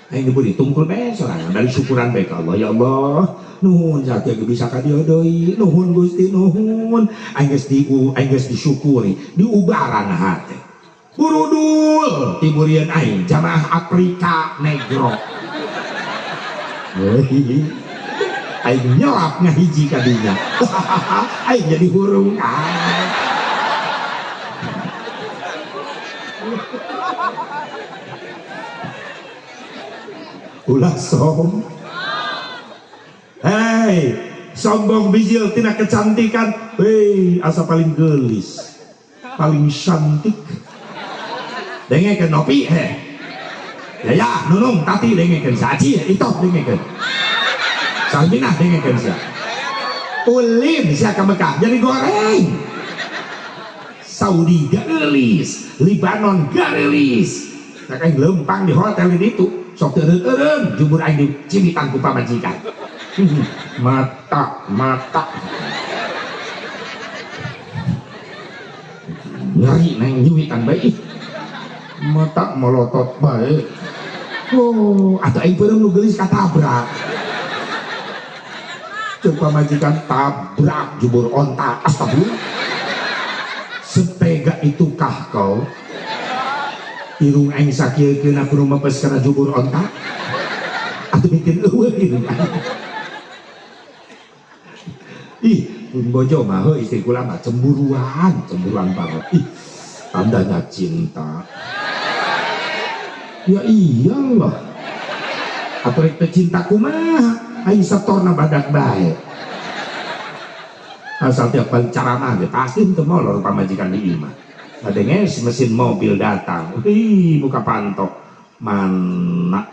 Aing diberi tungkul bae sorangan dari syukuran bae ka Allah ya Allah. Nuhun sakieu ge bisa ka dieu deui. Nuhun Gusti nuhun. Aing geus diu, aing geus disyukuri, diubaran hate. Burudul tiburian aing jamaah Afrika negro. Aing nyelap ngahiji ka dinya. Aing jadi hurung. Ulah som. Hei, sombong bijil tina kecantikan. Hei, asa paling gelis, paling cantik. Dengekeun nopi heh. Ya ya, nunung tati dengekeun saji itu dengekeun. Salminah dengekeun sia. Ulin sia ka Mekah jadi goreng. Saudi geulis, Libanon geulis. Cak aing leumpang di hotel itu. Sok teureun-eureun jubur aing dicimitan ku pamajikan. Mata mata ngeri neng nyuwitan bae. Mata melotot bae. Oh, atau aing peureum nu geulis katabrak. Ceuk pamajikan tabrak jubur onta. Astagfirullah. Setega itukah kau? Irung aing sakieu-kieuna kudu mepes kana jubur onta. Atuh bikin eueuh irung aing. Ih, bojo mah heuh istri kula mah cemburuan, cemburuan banget. Ih, tandanya cinta. Ya iyalah. Atuh rek teu cinta kumaha? Aing satorna badak bae. Asal tiap balik ceramah ge pasti teu molor pamajikan di imah. Ngadenges mesin mobil datang. Ih, buka pantok. Mana?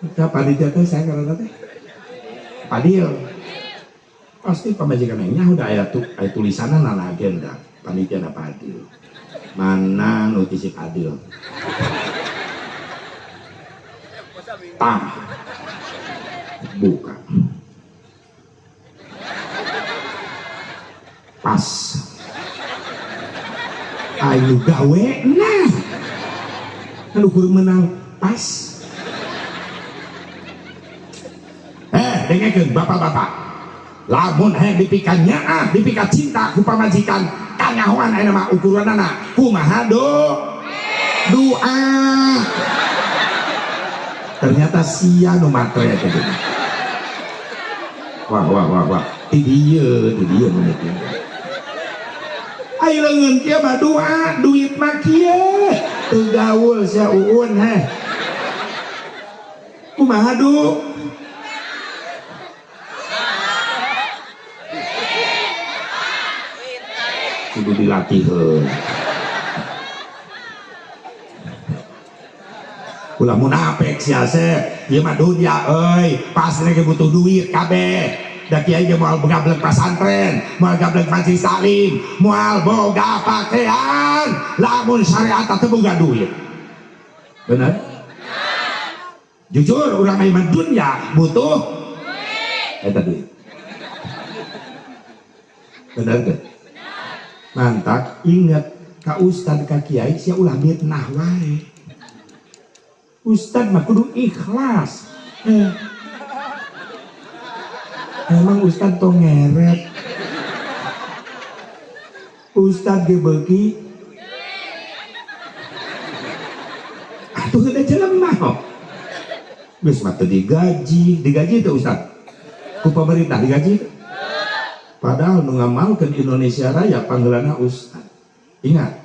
Kita panitia teh saya karena teh Padil. Pasti pamajikan nya udah aya tu aya tulisanna na agenda panitia na Padil. Mana notisi Padil? Tah. Buka. Pas. Ayo gawe nah. Anu kudu menang pas. Dengekeun bapak-bapak. Lamun hayang dipika nyaah, dipika cinta ku pamajikan, kanyahoan ayeuna mah ukuranana kumaha doa. Ternyata sia nu matre teh. Wah wah wah wah. Ti dieu, ti dieu nu mikir. Ayo leungeun kieu mah doa, duit mah kieu. Teu gaul sia uun heh. Kumaha du? Kudu dilatih heula. Ulah munafik sia Asep, ieu mah dunya euy, pasti ge butuh duit kabeh. Da kiai ge moal gablek pasantren, moal gablek majelis taklim, moal boga pakaian, lamun syariat teu boga duit. Bener? Jujur urang mah dunya butuh eta duit. Bener teu? Mantak inget ka ustad ka kiai sia ulah mitnah wae. Ustad mah kudu ikhlas. Emang ustad tong ngeret. Ustad ge beuki atuh heuda jelema ho. Geus mah teu digaji, digaji teu ustad? Ku pemerintah digaji teu? Padahal nu ngamalkeun Indonesia Raya panggeulana ustad. Ingat.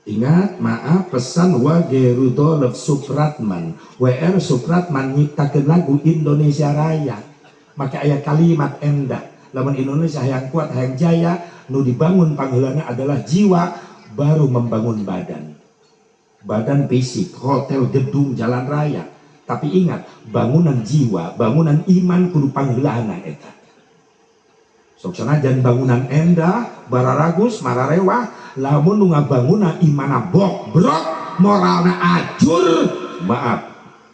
Ingat, maaf, pesan Wage Rudolf Supratman. WR Supratman nyiptakeun lagu Indonesia Raya. Maka aya kalimat endah. Lamun Indonesia hayang kuat, hayang jaya, nu dibangun panggeulana adalah jiwa, baru membangun badan. Badan fisik, hotel, gedung, jalan raya. Tapi ingat, bangunan jiwa, bangunan iman kudu panggeulana eta. Sok sanajan bangunan endah, bararagus, mararewah, lamun nu ngabanguna imana bokbrok, moralna acur, maaf,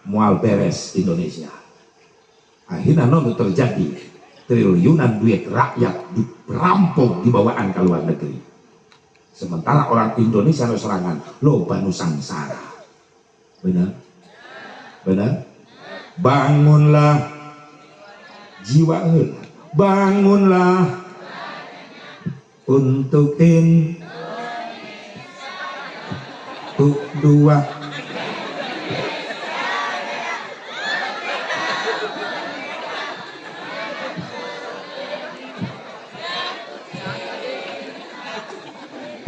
moal beres Indonesia. Akhirnya nu terjadi, triliunan duit rakyat dirampok dibawaan ke luar negeri. Sementara orang Indonesia nu serangan, loba nu sangsara. Benar? Benar? Bangunlah jiwa heula. Bangunlah untuk in untuk dua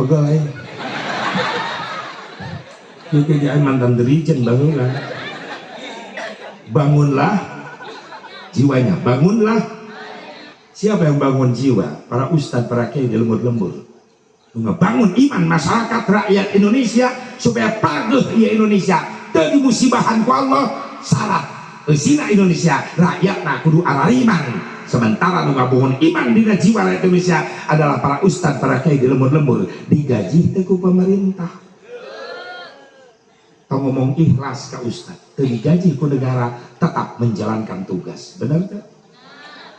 pegel aing. Ieu ge aing mantan dirijen baheula. Bangunlah jiwanya, bangunlah. Siapa yang bangun jiwa? Para ustadz, para kiai di lembur-lembur. Ngebangun iman masyarakat rakyat Indonesia supaya pageuh ieu Indonesia. Teu dimusibahan ku Allah, syarat eusina Indonesia rakyatna kudu arariman. Sementara nu ngabangun iman dina jiwa rakyat Indonesia adalah para ustadz, para kiai di lembur-lembur, digaji teh ku pemerintah. Tong ngomong ikhlas ka ustadz, teu digaji ku negara, tetap menjalankan tugas. Bener teu?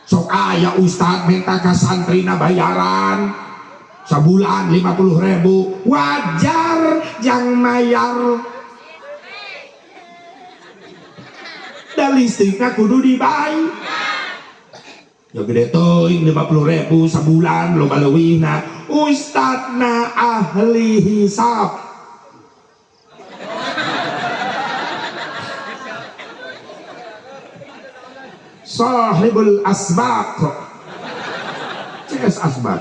Sok aya ustad minta ka santrina bayaran sabulan 50.000, wajar jang mayar. Da listrikna kudu dibayar. Ya gede teuing 50.000 sabulan loba leuwihna. Ustadna ahli hisab. Sahibul asbaq. CS asbaq.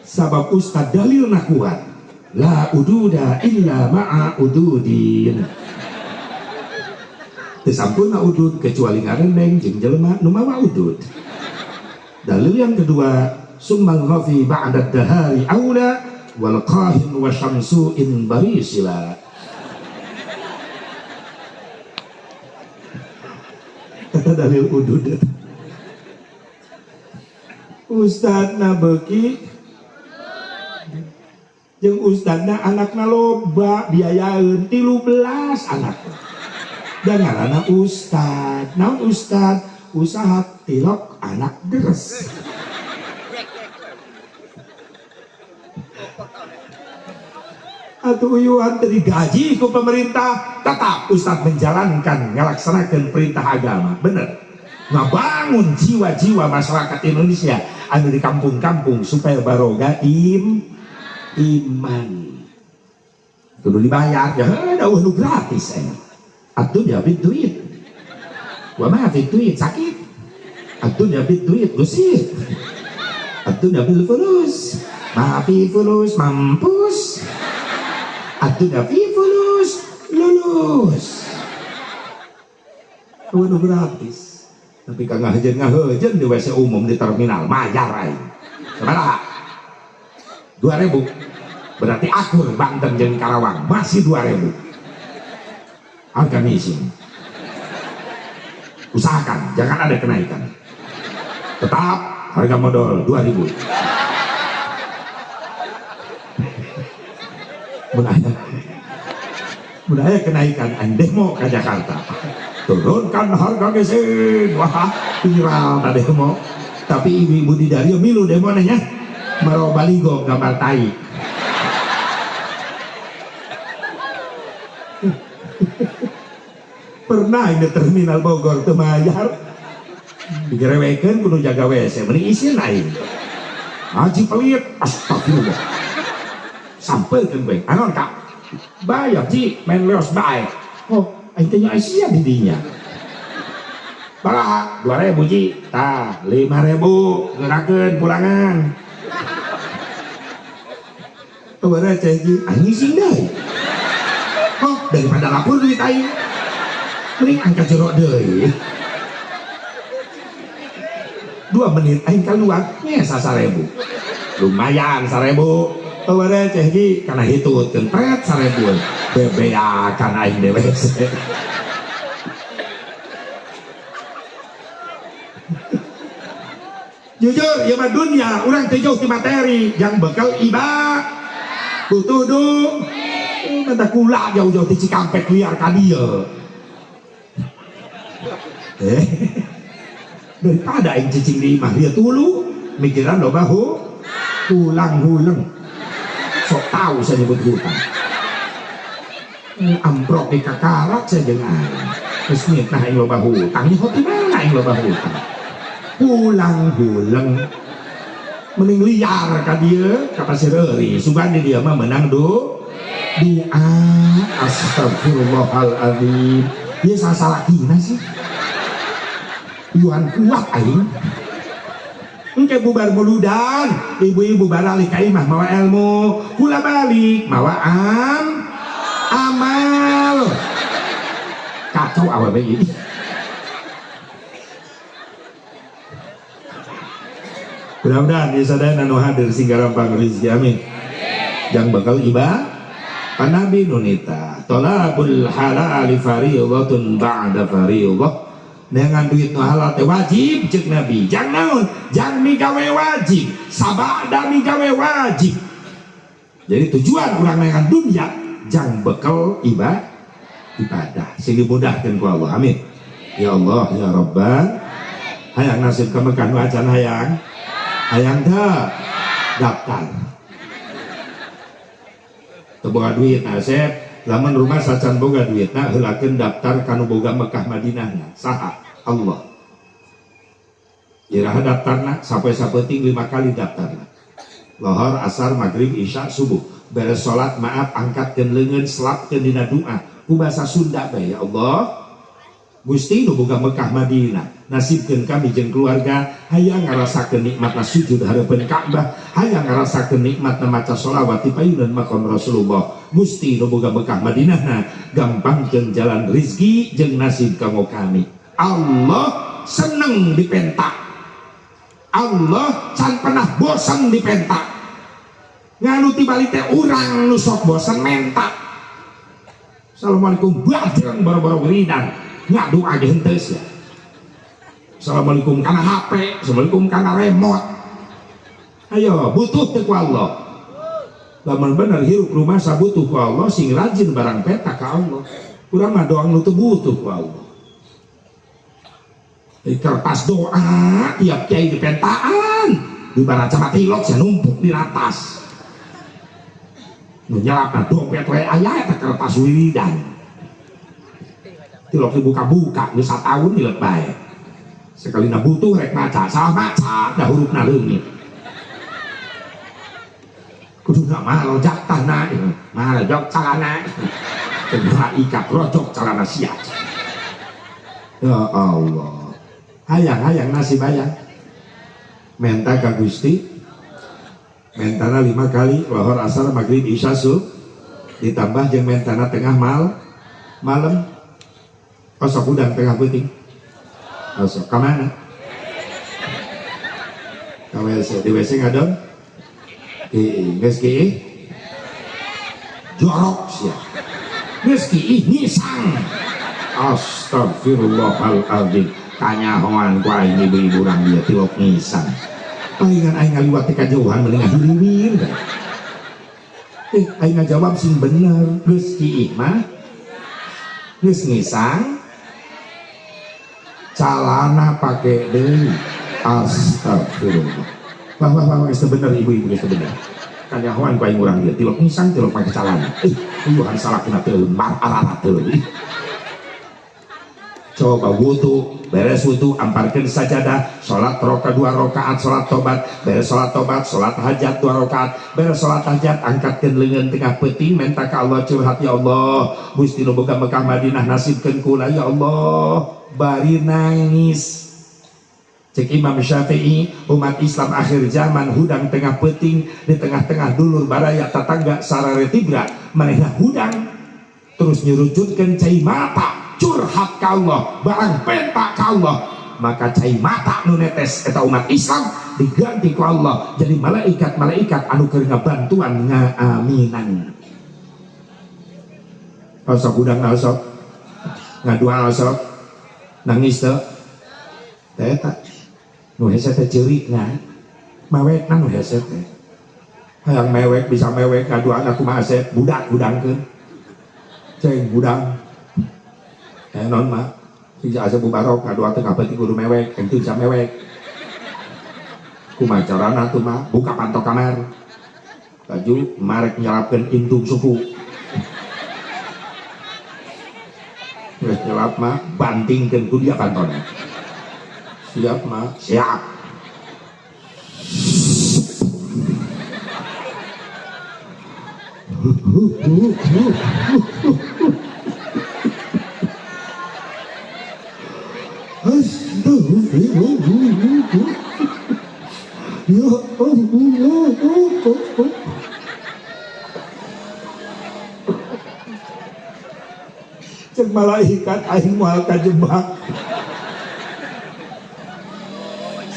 Sabab ustad dalilna kuat. La ududa illa ma'a ududin. Teu sampurna udud kecuali ngarendeng jeung jelema nu mawa udud. Dalil yang kedua, summal ghafi ba'da dahari aula wal qahin wa syamsu in barisila. Kata dalil udud. Ustadna beuki jeung ustadna anakna loba biayaeun 13 anak. Dan ngaranna ustad. Naon ustad? Usaha tilok anak deres. Atuh uyuhan teu digaji ku pemerintah, tetap ustad menjalankan, ngalaksanakeun perintah agama. Bener. Ngabangun jiwa-jiwa masyarakat Indonesia anu di kampung-kampung supaya baroga iman. Kudu dibayar ya, heuh nu gratis aya. Atuh ya bid duit. Wa ma fi duit sakit. Atuh ya bid duit gusih. Atuh ya bil fulus. Ma fi fulus mampus. Atuh ya fi fulus lulus. Kudu gratis. Tapi kang ngahejeun di WC umum di terminal mayar aing. Sabaraha? 2.000. Berarti akur Banten jeung Karawang masih 2.000. Harga ngising. Usahakan jangan ada kenaikan. Tetap harga modal 2.000. Mun aya kenaikan aing demo ke Jakarta. Turunkan harga ngising. Wah, viral tadi demo. Tapi ibu-ibu di Dario milu demo nya. Maro baligo gambar tai. Pernah ini terminal Bogor teu mayar. Digerewekeun kudu jaga WC, mending isin aing. Haji pelit, astagfirullah. Sampeurkeun bae. Anon Kak. Bayar ji, main leos bae. Oh, aing teh nya sia di dinya. Baraha 2.000 ji. Tah, 5.000 geurakeun pulangan. Sabaraha ceh ji? Aing ngising deui. Oh, daripada lapor duit aing. Mending angkat jero deui. 2 menit aing keluar ngesa 1.000. Lumayan 1.000. Sabaraha ceh ji? Kana hitutkeun pret 1.000. Bebeakan aing dewe. Jujur, ieu mah dunya, urang teh jauh ti materi, yang bekal ibadah. Butuh du. Mata kula jauh-jauh ti Cikampek liar ka dieu. Daripada aing cicing di imah dia tulu mikiran loba tulang huleng. Sok tahu saya nyebut hutang. Amprok di kakarak saya jeung aing. Geus mitnah aing loba hutang, nyaho ti mana aing loba hutang. Pulang huleng. Mending liar ka dieu ka Pasir Euri. Sugan di dieu mah menang doa. Astagfirullahaladzim. Ieu sasalakina sih. Yuan kuat aing. Engke bubar muludan, ibu-ibu baralik ka imah mawa ilmu, kula balik mawa amal. Kacau awewe ieu. Mudah-mudahan ieu sadayana nu hadir sing gampang rezeki, amin. Jang bakal ibadah Panabi nunita tolabul halali fariidatun ba'da fariidah. Dengan duit nu halal teh wajib cek Nabi. Jang naon? Jang migawe wajib, sabada migawe wajib. Jadi tujuan urang dengan dunia jang bekal ibadah. Sing dimudahkeun ku Allah. Amin. Ya Allah ya Rabban. Hayang nasib ka Mekah nu acan hayang. Hayang teu daftar. Teu boga duit asep, lamun rumah sacan boga duitna heulakeun daftar kanu boga Mekah Madinahna. Saha? Allah. Iraha daftarna sampai sapenting 5 kali daftarna. Lohor, asar, maghrib, isya, subuh. Beres salat maaf angkatkeun leungeun selapkeun dina doa. Ku bahasa Sunda bae ya Allah. Gusti nu boga Mekah Madinah, nasibkeun kami jeung keluarga hayang ngarasakeun nikmatna sujud hareupeun Ka'bah, hayang ngarasakeun nikmatna maca sholawat di payunan maqam Rasulullah. Gusti nu boga Mekah Madinahna, gampangkeun jalan rizki jeung nasib kanggo kami. Allah seneng dipentak. Allah can pernah bosen dipentak. Nganu tibalik teh urang nu sok bosen menta. Assalamualaikum bajeng boro-boro wiridan. Ngadu aja henteu ya. Assalamualaikum kana HP, assalamualaikum kana remote. Ayo butuh teh ku Allah. Lamun bener hirup rumah sabutuh ku Allah sing rajin barang peta ka Allah. Urang mah doang nu teu butuh ku Allah. Di kertas doa tiap kiai dipentaan, di baraca matilok sia numpuk di atas. Nu nyelapna dompet we aya eta kertas wiridan. Tilok dibuka-buka geus sataun dilek bae. Sekalina butuh rek maca, salah maca da hurufna leungit. Kuduna mah rojak tanah, mah rojok calana. Kedua ikat rojok calana sia. Ya Allah. Hayang-hayang nasib hayang. Menta ka Gusti. Mentana 5 kali lohor, asar, maghrib, isya, subuh. Ditambah jeung mentana tengah malam. Osok udang tengah peuting. Osok ka mana? Ka WC, di WC ngadon. Kiih geus kiih jorok sia. Geus kiih ngisang. Astagfirullahaladzim. Kanyahoan ku aing ibu-ibu urang dieu tilok ngisang. Palingan aing ngaliwat teh kajauhan mending ngahiriwir. Aing ngajawab sing bener, geus kiih mah geus ngisang calana pake deui. Astagfirullah. Wah wah wah geus bener ibu-ibu geus bener. Kanyahoan ku aing urang dieu tilok ngisang tilok pake calana. Uyuhan salakina teh lembar ararat teh. Coba wudu, beres wudu, amparkeun sajadah, salat roka 2 rakaat, salat tobat, beres salat tobat, salat hajat 2 rakaat, beres salat hajat, angkatkeun leungeun tengah peuting, menta ka Allah curhat ya Allah, Gusti nu boga Mekah Madinah nasibkeun kula ya Allah, bari nangis. Cek Imam Syafi'i, umat Islam akhir zaman hudang tengah peuting di tengah-tengah dulur baraya tetangga sararetibra, manehna hudang terus nyurucutkeun cai mata curhat ka Allah, barang penta ka Allah, maka cai mata nu netes eta umat Islam diganti ku Allah jadi malaikat-malaikat anu keur ngabantuan ngaaminan. Sok hudang sok ngadua sok nangis teu teh eta nu hese teh ceurikna mewekna nu hese teh hayang mewek bisa mewek ngaduana kumaha asep budak hudangkeun ceng hudang non mah sing asep mubarok ngadua teh ngapeuting kudu mewek ente bisa mewek kumaha carana tuh mah buka panto kamar baju marek nyelapkeun intung suku geus nyelap mah bantingkeun ku dia pantona siap mah siap. Cek malaikat aing moal kajebak.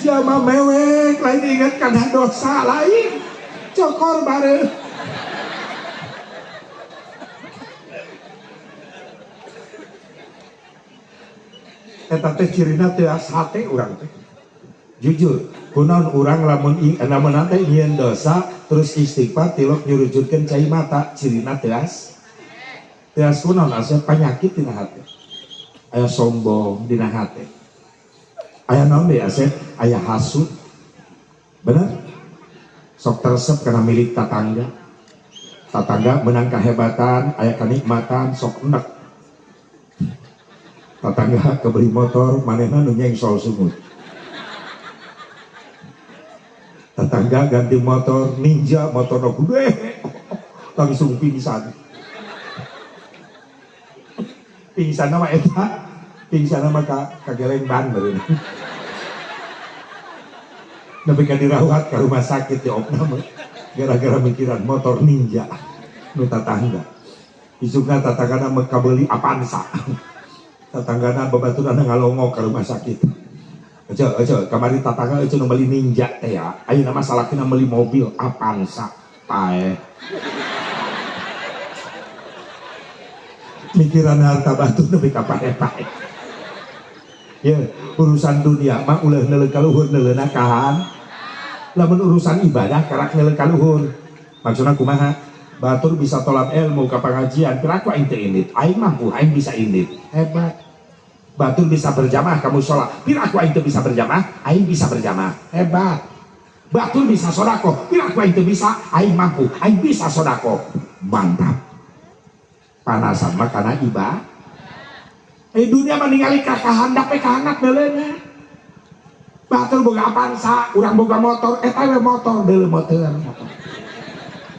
Siapa mewek lain ingat kana dosa lain cokor bareng. Eta teh cirina teh hate urang teh. Jujur, kunaon urang lamun lamun teh nyieun dosa terus istighfar tilok nyurujurkeun cai mata cirina teas. Teas kunaon asa panyakit dina hate. Aya sombong dina hate. Aya naon deui asa aya hasud. Bener? Sok teresep kana milik tatangga. Tatangga menang kahebatan, aya kanikmatan sok enek. Tatangga kebeli motor manehna nu nyengsol sungut. Tetangga ganti motor Ninja, motor gede, langsung pingsan. Pingsan nama eta, pingsan nama kageleng ban baru. Nepi ka dirawat ke rumah sakit di opname gara-gara mikiran motor Ninja nu tatangga. Isukna tatanggana kabeli Avanza. Tatanggana babaturanna ngalongok ke rumah sakit. Ece, ece, kamari tatangga ece nu meuli Ninja teh ya. Ayeuna mah salakina meuli mobil Avanza. Paeh. Mikiran harta batur nepi ka paeh-paeh. Ya, urusan dunia mah ulah neuleuh ka luhur neuleuna kahan. Lamun urusan ibadah karak neuleuh ka luhur. Maksudna kumaha? Batur bisa tolak ilmu ka pangajian, piraku aing teu indit. Aing mampu, aing bisa indit. Hebat. Batur bisa berjamaah kamu sholat, piraku aing teu bisa berjamaah, aing bisa berjamaah. Hebat. Batur bisa sodako, piraku aing teu bisa, aing mampu, aing bisa sodako. Mantap. Panasan mah kana ibadah. Dunia mah ningali ka kahandap we kahanap deuleuna. Batur boga Avanza, urang boga motor, eta we motor deuleu motor.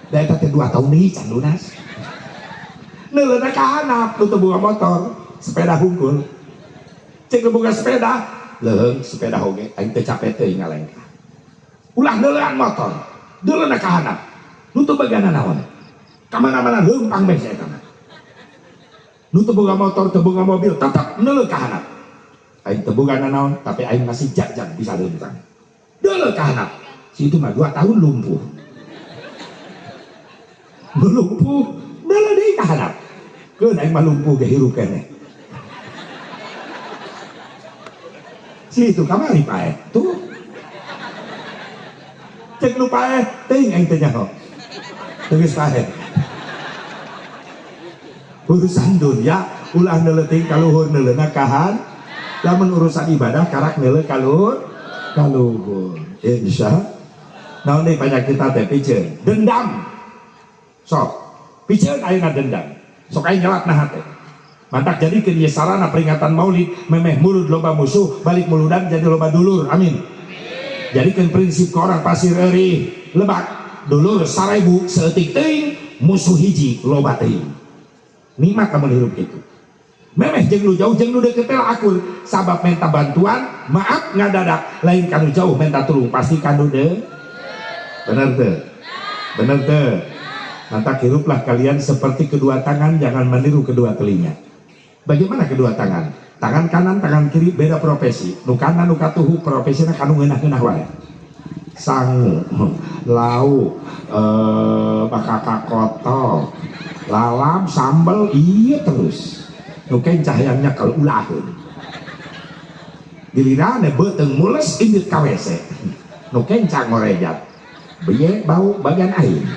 Da eta teh 2 tahun deui can lunas. Neuleuna kahandap nu teu boga motor, sepeda hungkul. Cek nu boga sepeda, leuheung sepeda oge aing teu capek teuing ngalengkah. Ulah neuleuan motor, deuleuna kahandap. Nu teu boga nanaon. Ka mana-mana leumpang bae eta mah. Nu teu boga motor, teu boga mobil, tetep neuleuh kahandap. Aing teu boga nanaon, tapi aing masih jajan bisa leumpang. Deuleuh kahandap. Si itu mah 2 tahun lumpuh. Nu lumpuh neuleuh deui ka handap. Keun aing mah lumpuh ge hirup keneh. Si itu kamari paeh. Tuh. Cek nu paeh teuing aing teh nyaho. Teu geus paeh. Urusan dunia ulah neuleuh ka luhur neuleuna ka handap. Lamun urusan ibadah karak neuleuh ka luhur ka luhur. Insya naon deui penyakit teh piceun dendam. Sok piceun ayeuna dendam. Sok aing nyelat nah teh. Mantak jadikeun ieu sarana peringatan maulid memeh mulud loba musuh balik muludan jadi loba dulur. Amin. Jadikeun prinsip ke orang Pasir Eurih Lebak dulur 1000 saeutik teuing musuh hiji loba teuing. Nikmat lamun hirup kitu. Memeh jeung nu jauh jeung nu deukeut teh akur sabab minta bantuan maaf ngadadak lain kanu jauh minta tulung pasti kanu deui. Bener teu? Bener teu? Mantak hiruplah kalian seperti kedua tangan, jangan meniru kedua telinga. Bagaimana kedua tangan? Tangan kanan, tangan kiri beda profesi. Nu kanan nu katuhu profesina kanu ngeunah-ngeunah wae. Sangu, lauk, bakakakoto, lalap, sambel, iya terus. Nu kencah hayang nyekel ulaheun. Giliran beuteung mules indit ka WC. Nu kencah ngorejat. Beye bau bagian aing.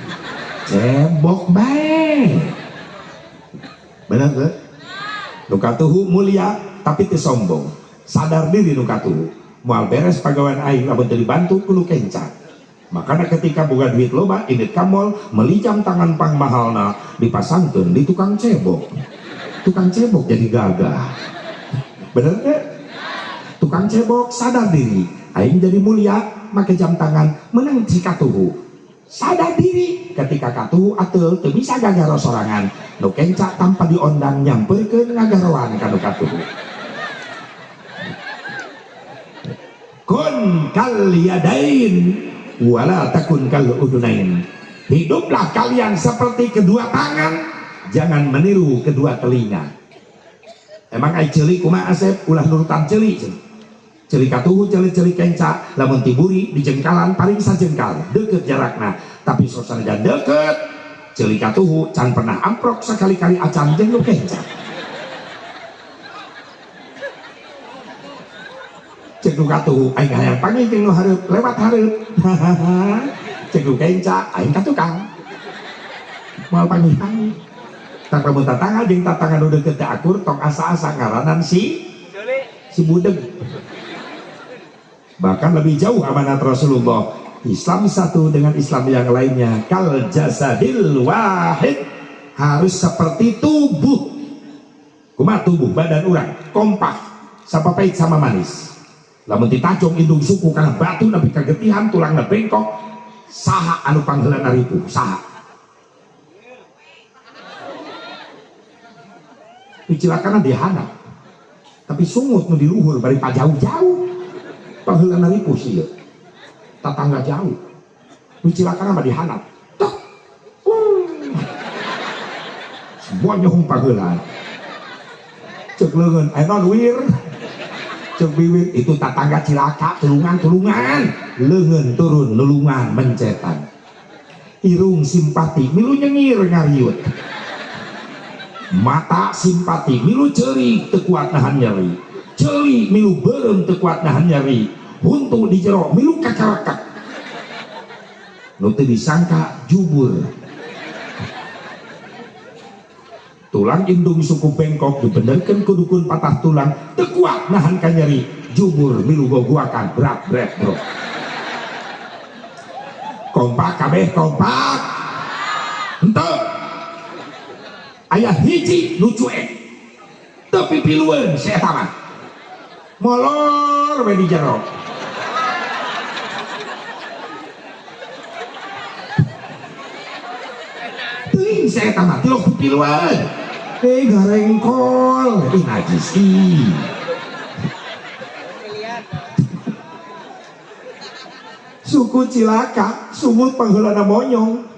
Cebok bae. Bener teu? Nu katuhu mulia tapi teu sombong. Sadar diri nu katuhu. Moal beres pagawean aing lamun teu dibantu ku nu kenca. Makana ketika boga duit loba indit ka mall meuli jam tangan pang mahalna dipasangkeun di tukang cebok. Tukang cebok jadi gagah. Bener teu? Tukang cebok sadar diri, aing jadi mulia make jam tangan menang si katuhu. Sadar diri ketika katuhu ateul teu bisa gagaro sorangan. Nu kenca tanpa diondang nyamperkeun ngagaroan ka nu katuhu. Kun kal yadain wala takun kal udunain. Hiduplah kalian seperti kedua tangan, jangan meniru kedua telinga. Emang ai ceuli kumaha Asep ulah nurutan ceuli. Ceuli katuhu ceuli-ceuli kenca lamun tiburi di jengkalan paling sajengkal deukeut jarakna tapi sosana deukeut ceuli katuhu can pernah amprok sekali-kali acan jeung nu kenca. Cek nu katuhu aing hayang panggih jeung nu hareup lewat hareup. Cek nu kenca aing ka tukang moal panggih-panggih. Tak lamun tatangga jeung tatangga nu deukeut teh akur tong asa-asa ngaranan si budeg. Bahkan lebih jauh amanat Rasulullah, Islam satu dengan Islam yang lainnya kal jasadil wahid, harus seperti tubuh. Kumaha tubuh badan urang kompak sapa pahit sama manis. Lamun ditajong indung suku kana batu nepi ka getihan tulangna bengkok, saha anu pangheulana ripuh? Saha? Dicilakana dihanap. Tapi sungut nu di luhur bari pajauh-jauh. Pangheulana ripuh sieun. Tatangga jauh. Dicilakana mah dihanap. Tok. Semuanya hung pangheulana. Ceuk leungeun aya naon wir? Ceuk biwir itu tatangga cilaka tulungan-tulungan. Leungeun turun nulungan mencetan. Irung simpati milu nyengir ngariut. Mata simpati milu ceurik teu kuat nahan nyeri. Ceuli milu beureum teu kuat nahan nyeri. Huntu di jero milu kakarakak. Nu teu disangka jubur. Tulang indung suku bengkok dibenerkeun ku dukun patah tulang teu kuat nahan ka nyeri. Jubur milu goguakan berat bret bro. Kompak kabeh kompak. Henteu. Aya hiji nu cuek teu pipilueun si eta mah molor we di jero. Teuing si eta mah tilok pipilueun. Garengkol ih najis ih. Suku cilaka sumut pangheulana monyong.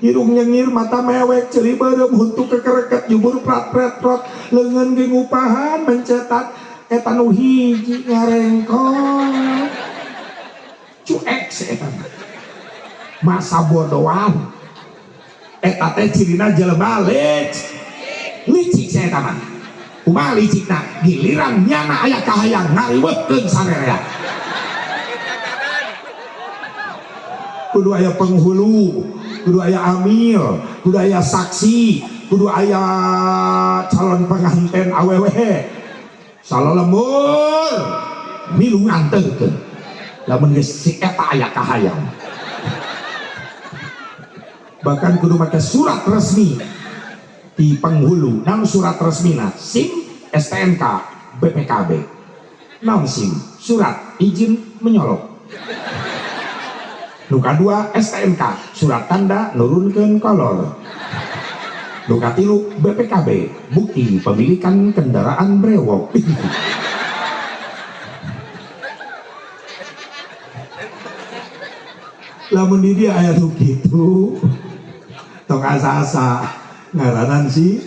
Irung nyengir, mata mewek, ceuli beureum, huntu kekereket, jubur prat pret prot, leungeun ge ngupahan, mencetat, eta nu hiji ngarengkol. Cuek si eta mah. Masa bodohan. Eta teh cirina jelema licik saya eta mah. Kumaha licikna? Giliran nyana aya kahayang ngariweuhkeun sarerea. Kudu aya penghulu, kudu aya amil, kudu aya saksi, kudu aya calon pengantin awewe. Salalemur milu nganterkeun. Lamun geus si eta aya kahayang. Bahkan kudu make surat resmi di penghulu. Naon surat resmina? SIM, STNK, BPKB. Naon SIM? Surat izin menyolok. Nu kadua STNK, surat tanda nurunkeun kolor. Nu katilu BPKB, bukti pemilikan kendaraan brewok. Lamun di dia aya nu kitu, tong asa-asa ngaranan si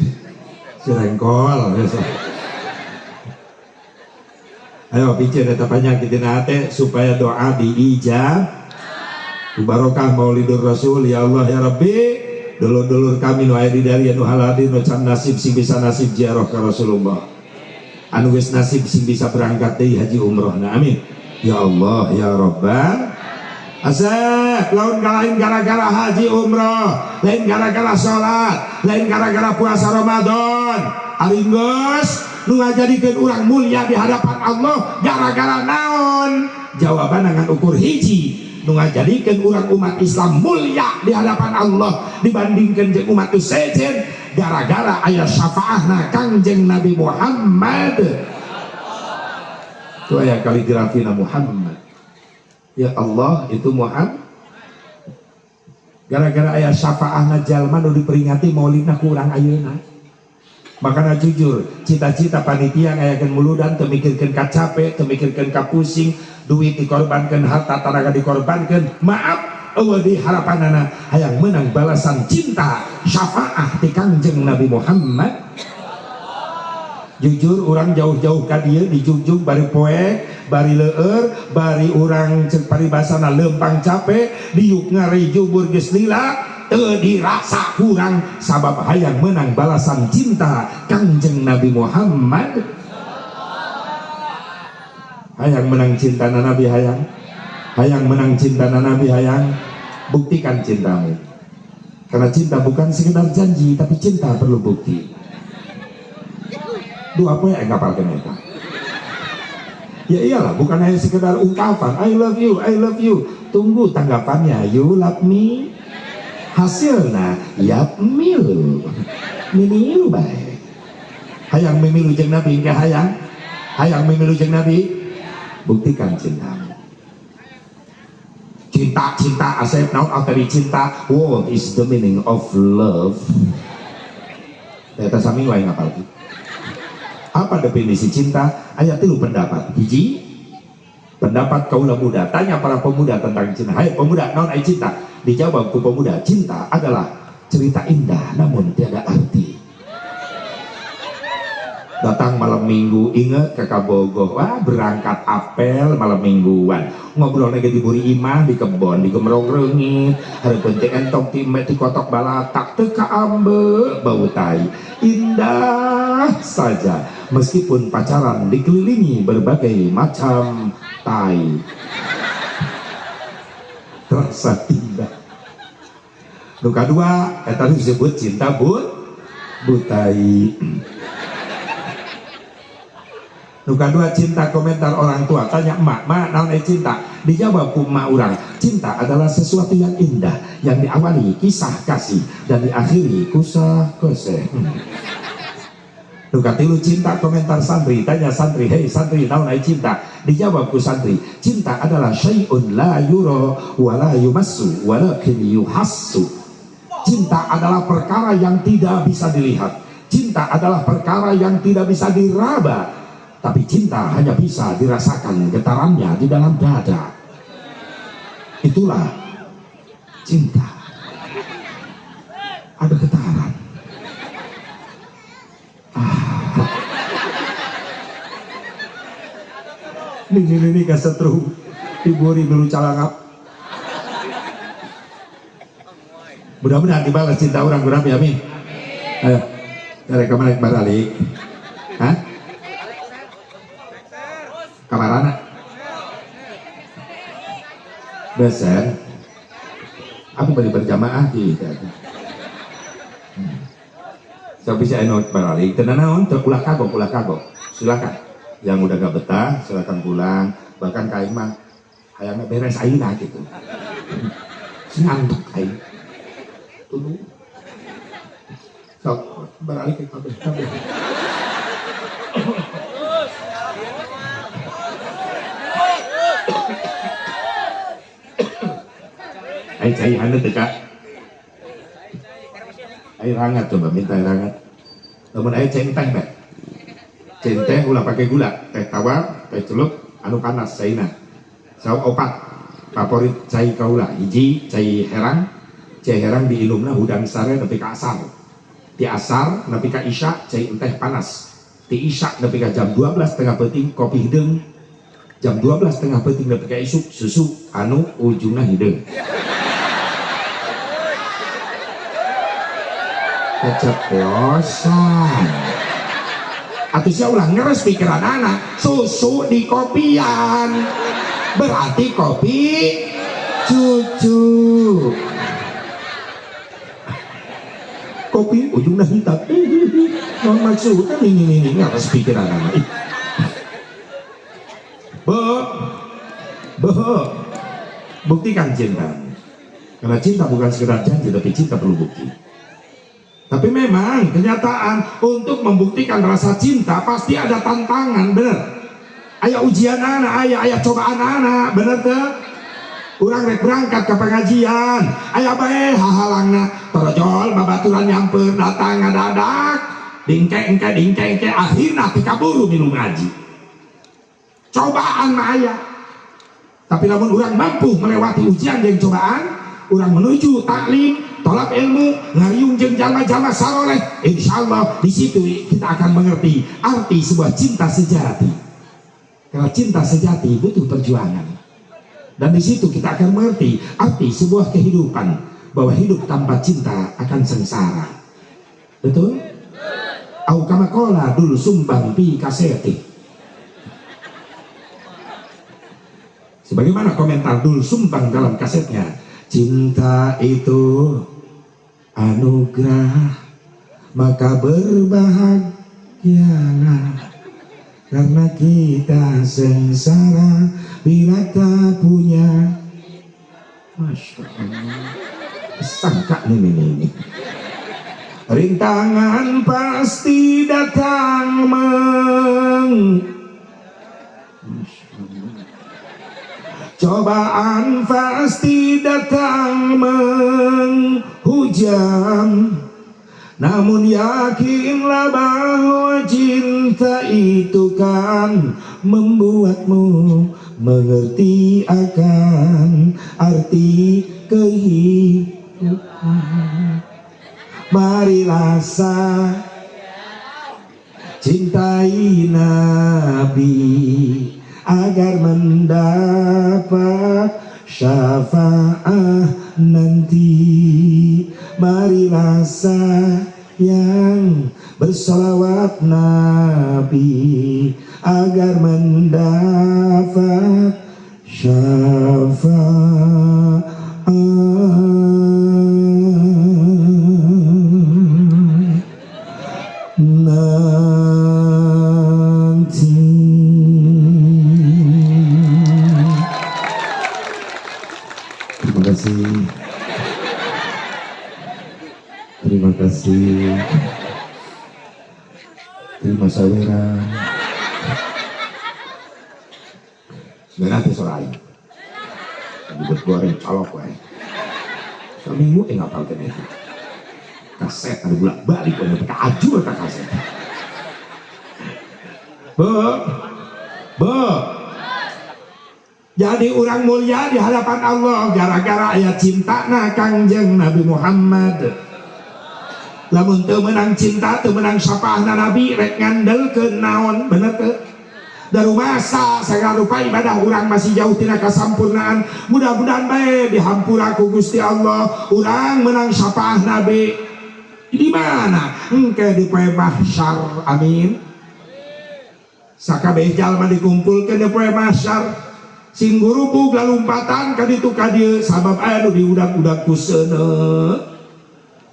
rengkol biasa. Ayo pikir eta panyakit dina hate supaya doa diijab. Barokah Maulidur Rasul, ya Allah ya Rabbi, dulur-dulur kami nu aya di dari anu haladin nu can nasib sing bisa nasib ziarah ka Rasulullah. Anu geus nasib sing bisa berangkat deui haji umrohna. Amin. Ya Allah ya Rabbal Asep, laun lain gara-gara haji umroh, lain gara-gara sholat, lain gara-gara puasa Ramadan. Ari geus nu ngajadikeun urang mulia di hadapan Allah gara-gara naon? Jawaban dengan ukur hiji. Nu ngajadikeun urang umat Islam mulia di hadapan Allah dibandingkeun jeung umat sejen gara-gara aya syafaahna Kangjeng Nabi Muhammad. Itu aya kaligrafina Muhammad. Ya Allah itu Muhammad. Gara-gara aya syafaahna jalma nu diperingati maulidna ku urang ayeuna. Makana jujur, cita-cita panitia ngayakeun muludan teu mikirkeun ka capek, teu mikirkeun ka pusing, duit dikorbankeun, harta tanaga dikorbankeun. Maaf, eueuh di harapanana hayang menang balasan cinta syafaah ti Kangjeng Nabi Muhammad. Jujur urang jauh-jauh ka dieu dijunjung bari poek, bari leueur, bari urang ceuk paribasana leumpang capek, diuk ngarijubur geus lila, teu dirasa kurang sabab hayang menang balasan cinta Kangjeng Nabi Muhammad. Hayang menang cinta Nabi hayang. Hayang menang cinta Nabi hayang. Buktikan cintamu. Karena cinta bukan sekedar janji, tapi cinta perlu bukti. Dua apa yang ngapalkeun eta? Ya iyalah, bukan hanya sekedar ungkapan I love you, I love you. Tunggu tanggapannya, you love me. Hasilna yap milu. Mimilu bae. Hayang mimilu jeung Nabi engke hayang. Hayang mimilu jeung Nabi. Buktikan cintamu. Cinta, cinta, asep naon arti cinta? What is the meaning of love? Eta sami wae ngapalkeun. Apa definisi cinta? Ayat 3 pendapat. Hiji, pendapat kaula muda. Tanya para pemuda tentang cinta. Hai pemuda, naon ai cinta? Dijawab ku pemuda, cinta adalah cerita indah namun tiada arti. Datang malam minggu, inget ke Kabogoh, wah berangkat apel malam mingguan, ngobrol lagi di buri imah, di kebon, di gemerong reungit, hari penting entok time di kotok balatak, teu kaambe bau tai, indah saja, meskipun pacaran dikelilingi berbagai macam tai, terasa indah. Nu kadua, eta disebut cinta butai. Nu kadua cinta komentar orang tua. Tanya emak, mak naon cinta? Dijawab ku emak urang, cinta adalah sesuatu yang indah yang diawali kisah kasih dan diakhiri kusah koseh. Nu katilu cinta komentar santri. Tanya santri, hei santri naon cinta? Dijawab ku santri, cinta adalah syai'un la yura wa la yumassu walakin yuhassu. Cinta adalah perkara yang tidak bisa dilihat. Cinta adalah perkara yang tidak bisa diraba. Tapi cinta hanya bisa dirasakan getarannya di dalam dada. Itulah cinta. Ada getaran. Ah. Ini kasetru diburi dulu calangap. Mudah-mudahan dibalas cinta urang ku Nabi, amin. Ayo, cari kemana balik? Hah? Kamarana? Beser. Aku beri berjamaah di So bisa anu balik. Tenang naon, teu ulah kagok, ulah kagok. Silakan. Yang udah gak betah, silakan pulang. Bahkan kain mah hayangna beres ayeuna gitu. Ngantuk aing. Tulu. Sok beralih ke kabeh kabeh. Air cai hangat teh Kak. Air hangat coba minta air hangat. Lamun air centeng teh. Centeng ulah pakai gula, teh tawar, teh celup anu panas caina. Sau opat favorit cai kaula, hiji cai herang, cai herang diinumna hudang sare nepi ka asar. Ti asar nepi ka isya cai teh panas. Ti isya nepi ka jam 12.30 peuting kopi hideung. Jam 12.30 peuting nepi ka isuk susu anu ujungna hideung. Keceplosan. Atuh sia ulah ngeres pikiran anak, susu di kopian. Berarti kopi cucu. Kopi ujungnya hitam. Non maksudnya ini ngeres pikiran anak. Bo, bo, buktikan cinta. Karena cinta bukan sekedar janji, tapi cinta perlu bukti. Tapi memang kenyataan untuk membuktikan rasa cinta pasti ada tantangan, bener. Aya ujian anak, aya cobaan anak, bener tuh. Urang rek berangkat ke pengajian, aya bae hahalangna, torojol babaturan nyamper datang ngadadak, dingke-engke dingke-engke akhirna tikaburu minum ngaji. Cobaan mah aya. Tapi lamun urang mampu melewati ujian jeung cobaan, urang menuju taklim, tolak ilmu, ngariung jeung jalma-jalma saroleh, insyaallah di situ kita akan mengerti arti sebuah cinta sejati. Karena cinta sejati butuh perjuangan. Dan di situ kita akan mengerti arti sebuah kehidupan, bahwa hidup tanpa cinta akan sengsara. Betul? Au kama qala dul sumbang pi kaseti. Sebagaimana komentar Dul Sumbang dalam kasetnya, cinta itu anugerah, maka berbahagialah, karena kita sengsara bila tak punya. Masya Allah, sangka nih ini. Rintangan pasti datang meng. Masya Allah. Cobaan pasti datang menghujam, namun yakinlah bahwa cinta itu kan membuatmu mengerti akan arti kehidupan. Marilah cintai Nabi agar mendapat syafaat nanti. Marilah sayang bersolawat Nabi agar mendapat syafaat nanti. Terima kasih. Terima kasih. Terima sawera. Nanti sore aing. Buat goreng colok wae. Saminggu ngapal teh itu. Kaset ada bolak-balik we ka ajur ka kaset. Bo. Bo. Jadi orang mulia di hadapan Allah gara-gara aya cintana Kangjeng Nabi Muhammad. Lamun teu meunang cinta, teu meunang syafaahna Nabi, rek ngandelkeun naon, bener teu? Darumasa segala rupa ibadah urang masih jauh tina kasampurnaan. Mudah-mudahan bae dihampura ku Gusti Allah, urang menang syafaah Nabi. Di mana? Engke di poe mahsyar. Amin. Sakabeh jalma dikumpulkeun di poe mahsyar, sing gurubug lalumpatan ka ditu ka dieu sabab aya nu diudag-udag ku seuneu,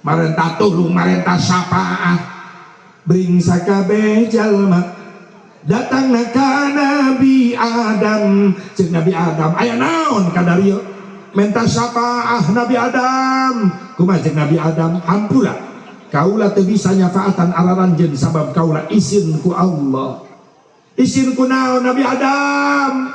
marenta tulung, marenta syafaah. Bring sakabeh jalma datang ka Nabi Adam. Cek Nabi Adam, "Aya naon kadarieu menta syafaah?" Nabi Adam, kumaha cek Nabi Adam? "Hampura, kaula teu bisa nyafaatan araranjeun sabab kaula isin ku Allah." Isin ku naon, Nabi Adam?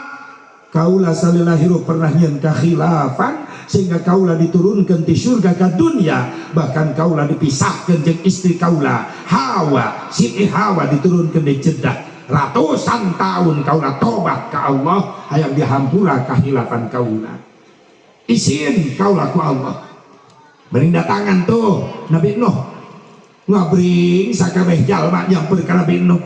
"Kaula salila hirup pernah nyieun kakhilafan sehingga kaula diturunkan di surga ke dunia, bahkan kaula dipisahkan jeung istri kaula Hawa, Siti Hawa, diturunkan di Jeddah ratusan tahun. Kaula tobat ke Allah hayang dihampura kahilafan kaula, isin kaula ku Allah." Mending datangan tuh Nabi Nuh. Ngabring sakabeh jalma nyamper ka Nabi Nuh,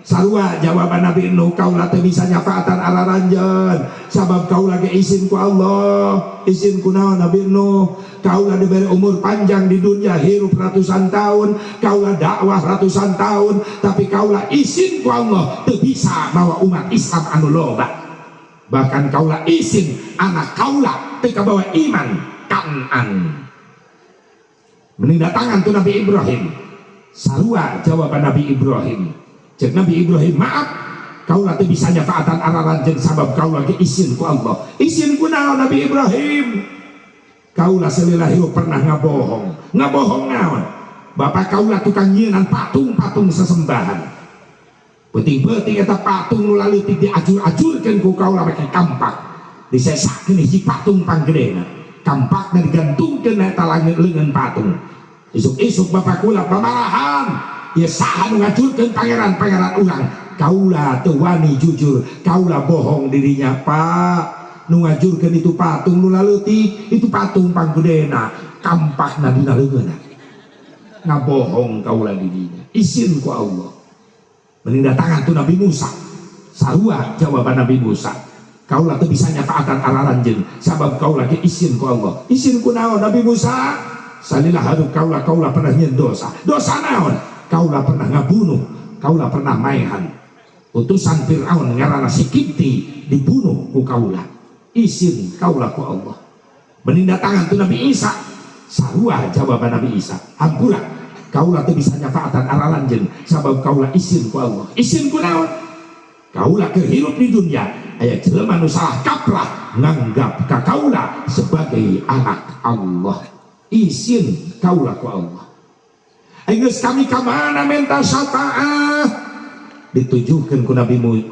sarua jawaban Nabi Nuh, "Kaula teu bisa nyafaatan araranjeun sabab kaula ge izin ku Allah." Izin ku naon, Nabi Nuh? "Kaula diberi umur panjang di dunia, hirup ratusan tahun, kaula dakwah ratusan tahun, tapi kaula izin ku Allah teu bisa bawa umat Islam anu loba. Bahkan kaula izin, anak kaula teu kabawa iman Kanan." Mending datangan tuh Nabi Ibrahim, sarua jawaban Nabi Ibrahim. Cek Nabi Ibrahim, "Maaf, kaula teu bisa nyafaatan araranjeun sabab kaula ge izin ku Allah." Izin ku naon, Nabi Ibrahim? "Kaula salila hirup pernah ngabohong." Ngabohong naon? "Bapak kaula tukang nyieun patung-patung sesembahan. Peuting-peuting eta patung nu laleutik diajur-ajurkeun ku kaula make kampak, disesakeun hiji patung panggedena, kampakna digantungkeun eta langit leungeun patung. Isuk-isuk bapak kula pamarahan, ya saha nu ngajurkeun pangeran-pangeran urang? Kaula teu wani jujur, kaula bohong dirinya, Pak. Nu ngajurkeun itu patung nu laleutik, itu patung panggedena, kampakna dina leungeunna. Ngabohong kaula dirinya, izin ku Allah." Mending datangan tuh Nabi Musa, sarua jawaban Nabi Musa, "Kaula teu bisa nyafaatan araranjeun sabab kaula ge izin ku Allah." Izin ku naon, Nabi Musa? "Salila hirup kaula, kaula pernah nyieun dosa." Dosa naon? "Kaula pernah ngabunuh, kaula pernah maehan utusan Fir'aun ngaranna si Kibti, dibunuh ku kaula, izin kaula ku Allah." Mending datangan tuh Nabi Isa, sarua jawaban Nabi Isa, "Hampura, kaula teu bisa nyafaatan araranjeun sabab kaula izin ku Allah." Izin ku naon? "Kaula keur hirup di dunia aya jelema nu salah kaprah nganggap ka kaula sebagai anak Allah, izin kaula ku Allah." Geus kami ka mana minta syafaat, ditujukan ku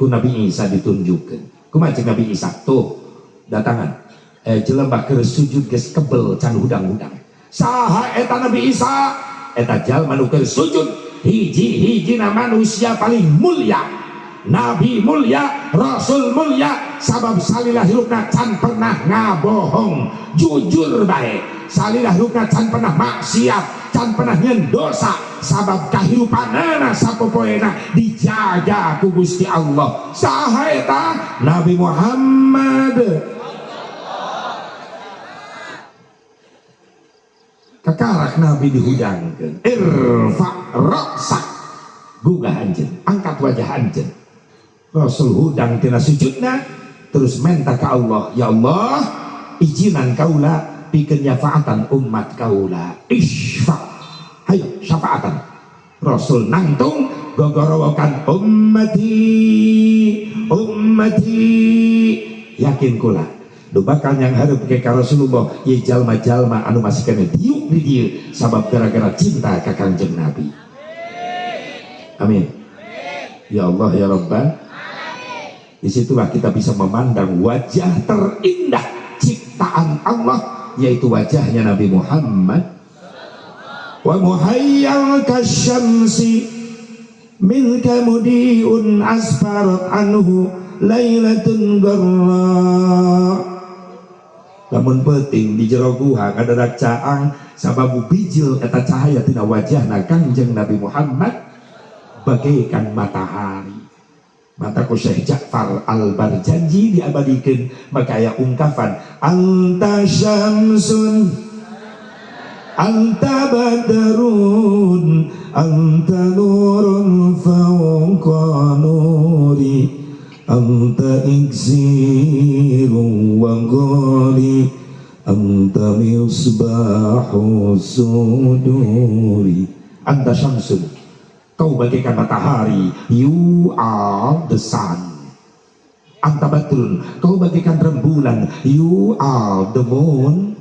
Nabi Isa, ditunjukkan. Kumaha cek Nabi Isa? "Tuh, datangan jelema keur sujud geus kebel can hudang-hudang." Saha eta, Nabi Isa? Eta jalma nu keur sujud hiji-hijina manusia paling mulia, nabi mulia, rasul mulia, sabab salila hirupna can pernah ngabohong, jujur bae. Salila hirupna can pernah maksiat, can pernah nyieun dosa, sabab kahirupanana sapopoena dijaga ku Gusti Allah. Saha eta? Nabi Muhammad. Kakarak Nabi dihudangkeun, "Irfa ra'sak," gugah anjeun, angkat wajah anjeun. Rasul hudang tina sujudna, terus minta ke Allah, "Ya Allah, izinan kaula pikeun nyafaatan umat kaula." "Isfa," hayo syafaatan. Rasul nangtung gogorowokan, "Ummati, ummati." Yakin kula nu bakal yang hareup ke ka Rasulullah ye jalma-jalma anu masih kena diuk di dieu sabab gara-gara cinta ka Kangjeng Nabi. Amin ya Allah ya Rabbal. Disitulah kita bisa memandang wajah terindah ciptaan Allah, yaitu wajahnya Nabi Muhammad. Wa muhayyal kasyamsi minka mudiun asfarat anhu lailatun garra. Lamun peuting di jero guha kadadak caang sababu bijil eta cahaya tina wajahna Kangjeng Nabi Muhammad bagaikan matahari. Mata ku Syekh Ja'far Al-Barjanji diabadikeun maka aya ungkapan anta syamsun anta badrun anta nurun fawqa nuri anta iksirun wa ghali anta misbahu suduri. Anta syamsun, kau bagaikan matahari, you are the sun. Anta badrun, kau bagaikan rembulan, you are the moon.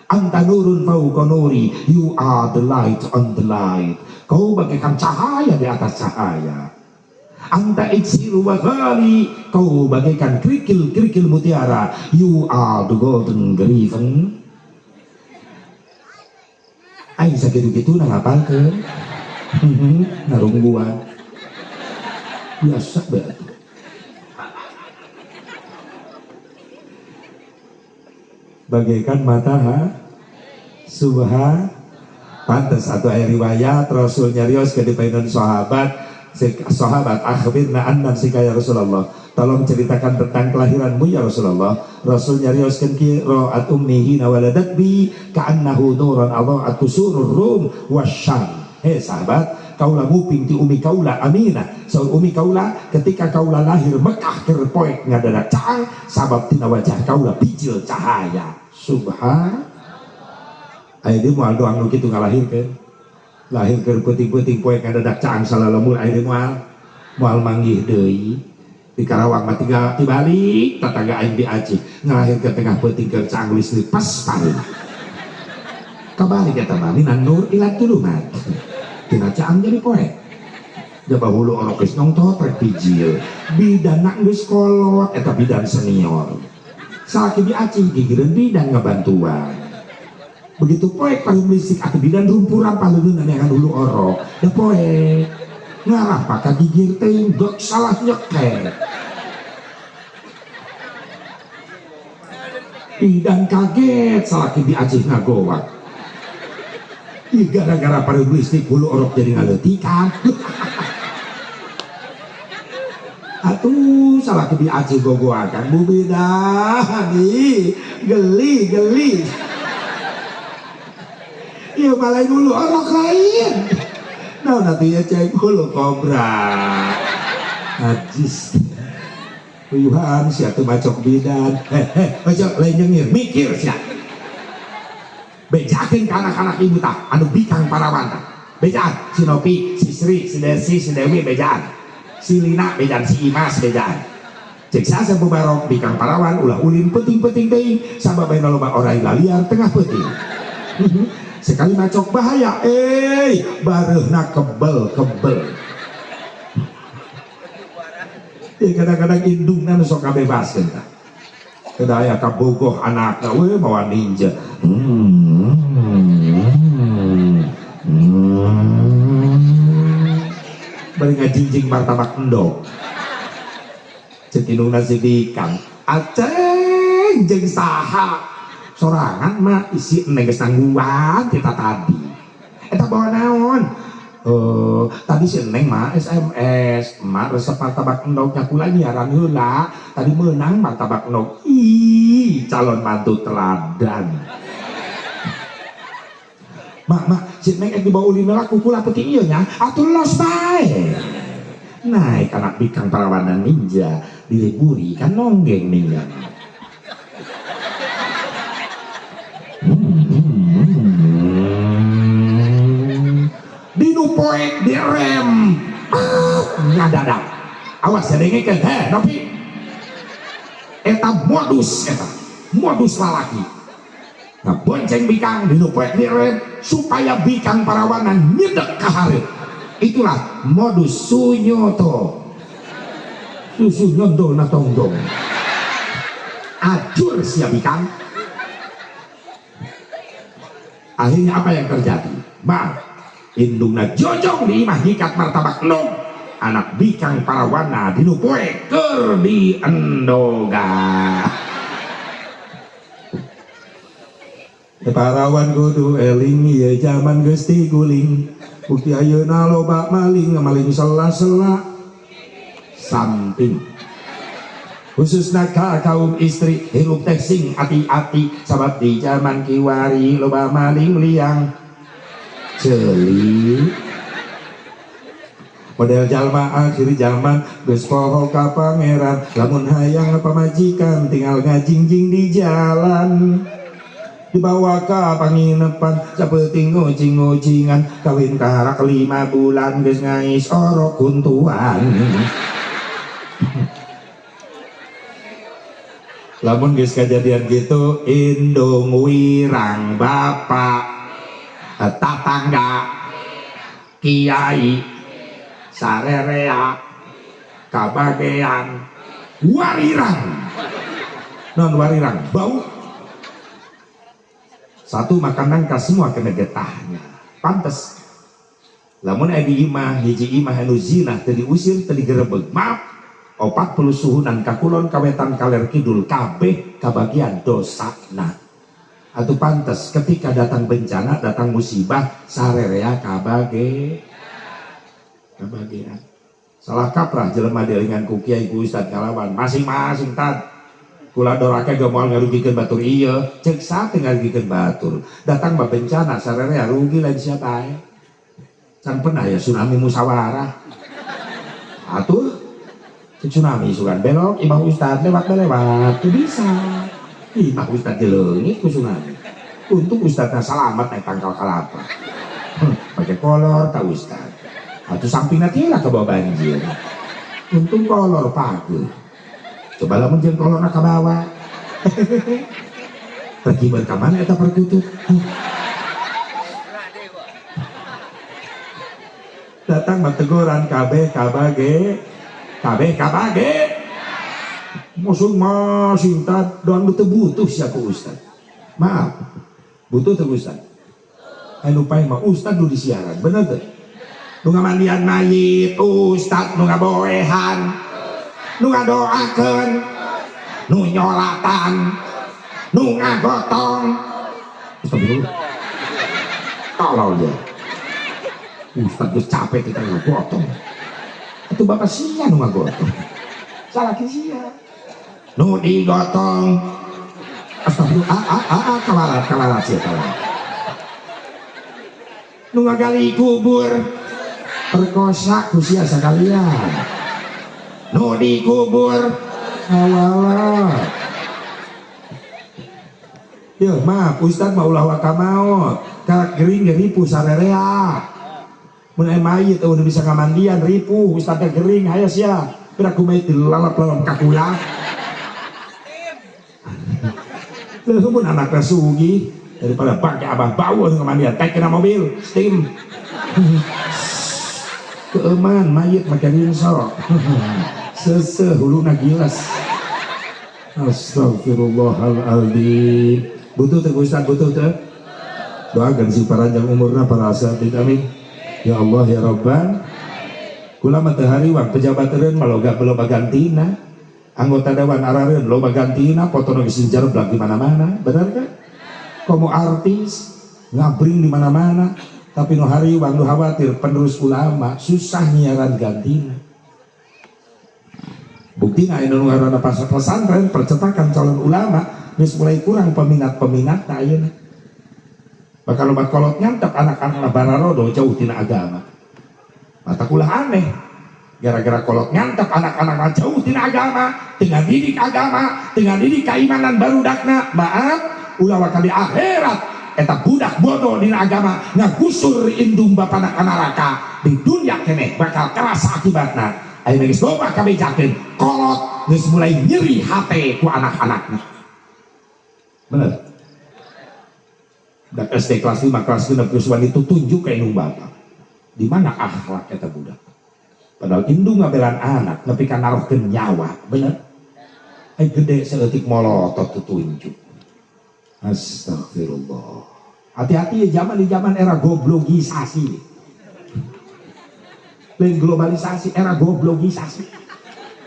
Anta nurun fauqa nuri, you are the light on the light. Kau bagaikan cahaya di atas cahaya. Anta iksiru wa ghali, kau bagaikan kerikil-kerikil mutiara, you are the golden griffin. Aing sakitu-kitu ngapalkeun. Narungguan biasa banget. Bagaikan matahari subha. Pantes atau ayat riwayat Rasul nyarios ke dipainan sahabat, sahabat akhbirna an nafsika ya Rasulullah, tolong ceritakan tentang kelahiranmu ya Rasulullah. Rasul nyarioskeun ki ra'at ummihi waladat bi ka'annahu nuran adaa'at kusurur rum wasyam. Hei sahabat, kaula nguping ti umi kaula Aminah. Saur umi kaula ketika kaula lahir Mekah keur poek ngadadak caang sabab tina wajah kaula bijil cahaya. Subhan. Aya deui moal doang nu kitu ngalahirkeun. Lahir keur peuting-peuting poek ngadadak caang salalemur aya deui moal manggih deui. Di Karawang mah tinggal tibalik tetangga aing di Aceh ngalahirkeun tengah peuting keur caang listrik pas pareum. Kabalik eta mah minan nur ila tulumat. Tina caang jadi poek. Jaba hulu orok geus nongtot rek bijil. Bidan geus kolot eta bidan senior. Salaki di Aceh gigireun bidan ngabantuan. Begitu poek paling listrik atuh bidan rumpuran paleuneun neangan hulu orok. Da poek ngarah paka gigir teh gok salah nyekek. Bidan kaget salaki di Aceh ngagoak. Ih, gara-gara paling listrik hulu orok jadi ngaleutikan. Atuh salah di Aceh gogoakan bu bidan ih geli geli. Iya malah hulu orok lain. Nah nanti ya cek hulu kobra. Najis. Uyuhan sia tuh macok bidan. Macok lain nyengir mikir sia. Bejakeun ka anak-anak ibu tah anu bikang parawan tah. Bejaan si Nopi, si Sri, si Desi, si Dewi bejaan. Si Lina bejaan, si Imas bejaan. Cek sasa bubarok bikang parawan ulah ulin penting-penting teuing sabab bae loba orai laliar tengah peuting. Sekali macok bahaya, bareuhna kebel-kebel. Ya kadang-kadang indungna nu sok kabebaskeun tah. Kada aya kabogoh anakna we mawa ninja. Bari ngajingjing martabak endog. Cek indungna si bikang, aceng jeung saha? Sorangan mah isi neng geus nangguan kita tadi. Eta bawa naon? Tadi si neng mah SMS, emak resep martabak endog nya kula nyiaran heula, tadi menang martabak endog. Ih, calon mantu teladan. Mak, mak, si neng ek dibawa ulin heula ku kula peuting ieu nya, atuh los bae. Naik anak bikang parawanan ninja, diliburi kan nonggeng ninja. Dinu poek direm ngadadak. Awas ya dengekeun heh Nopi. Eta modus eta, modus lalaki. Nah bonceng bikang dinu poek direm supaya bikang parawanan nyedek ka hareup. Itulah modus sunyoto. Susu nyondo na tonggong. Acur sia bikang. Akhirnya apa yang terjadi? Bang, indungna jojong di imah nyikat martabak endog. Anak bikang parawana dinu poe keur di endoga. Parawan kudu eling ieu jaman geus tiguling. Bukti ayeuna loba maling, maling sela-sela. Samping. Khususna ka kaum istri hirup teh sing ati-ati sabab di zaman kiwari loba maling liang ceuli. Model jalma akhir zaman geus poho ka pangeran, lamun hayang pamajikan tinggal ngajingjing di jalan. Dibawa ka panginepan sapeuting ngucing-ngucingan, kawin karak 5 bulan geus ngais orok kuntuan. Lamun geus kajadian gitu, indung wirang bapak tatangga kiai sarerea kabagean warirang. Non warirang bau. Satu makan nangka semua kena getahnya. Pantes. Lamun aya di imah hiji imah anu zina teu diusir teu digerebeg. Maaf, 40 suhunan kakulon kawetan kaler kidul kabeh kabagian dosana. Atuh pantes ketika datang bencana, datang musibah sarerea kabagean. Salah kaprah jelema dielingan ku kiai ku ustad ngalawan masing-masing tad. Kula doraka ge moal ngarugikeun batur ieu, ceuk saha teh ngarugikeun batur. Datang mah bencana sarerea rugi lain siapa bae. Can pernah ya tsunami musyawarah. Atuh tsunami sugan belok imah ustad lewat lewat tuh bisa. Imah ustad dileungit ku tsunami. Untung ustadna salamat naik tangkal kalapa. Pakai kolor ta ustad. Atuh sampingna teh lah kebawa banjir. Untung kolor pageuh. Coba lamun jeung kolorna ka bawah. Pergi ka mana eta perkutut? Datang mah teguran kabeh kabage. Kabeh kabage. Musuh masing tad doang teu butuh sia ku ustad. Maaf. Butuh teu ustad? Anu pae mah ustad nu disiaran, bener teu? Nu ngamandian mayit ustad, nu ngaboehan, nu ngadoakeun, nu nyolatan, nu ngagotong. Astagfirullah. Tolol dia. Ustad geus capek kita ngagotong. Atuh bapak sia nu ngagotong. Salah sia. Nu digotong. Astagfirullah. A kawalat kawalat sia kawalat. Nu ngagali kubur. Perkosa ku sia sakalian. Nu dikubur awalah. Yo maaf ustad mah ulah waka maot. Karak gering ge ripuh sarerea. Mun aya mayit eueuh bisa ngamandian ripuh ustad teh gering aya sia. Pira ku mayit dilalap-lalap ka kula. Leuh mun anakna sugih daripada bangke abah bau anu ngamandian teh kena mobil steam. Keeman mayit make rinso. Seseh huluna gilas. Astagfirullahaladzim. Butuh teh ustad, butuh teh. Doakan si paranjang umurna para asatid, amin. Ya Allah ya Rabban. Kula mah teu hariwang pejabat eureun mah loba loba gantina. Anggota dewan arareun loba gantina, foto nu geus jerblag di mana-mana, bener kan? Komo artis ngabring di mana-mana, tapi nu hariwang nu khawatir penerus ulama susah nyiaran gantina. Buktina aya nu ngaranna pesantren percetakan calon ulama geus mulai kurang peminat-peminatna ayeuna. Bakal loba kolot nyantap anak-anak bararodo jauh tina agama. Mata kulah aneh. Gara-gara kolot nyantap anak-anak jauh tina agama, tinggal didik agama, tinggal didik keimanan barudakna. Maaf, ulah wakal di akhirat eta budak bodoh dina agama ngagusur indung bapana ka neraka. Di dunia keneh bakal kerasa akibatna. Ayeuna geus loba kabejakeun, kolot geus mulai nyeri hate ku anak-anakna. Bener? Budak SD kelas 5, kelas 6, geus wani tutunjuk ka indung bapa. Di mana akhlak eta budak? Padahal indung ngabelan anak nepi ka narohkeun nyawa, bener? Ai gede saeutik molotot tutunjuk. Astagfirullah. Hati-hati ya zaman di zaman era goblogisasi. Lain globalisasi, era goblogisasi.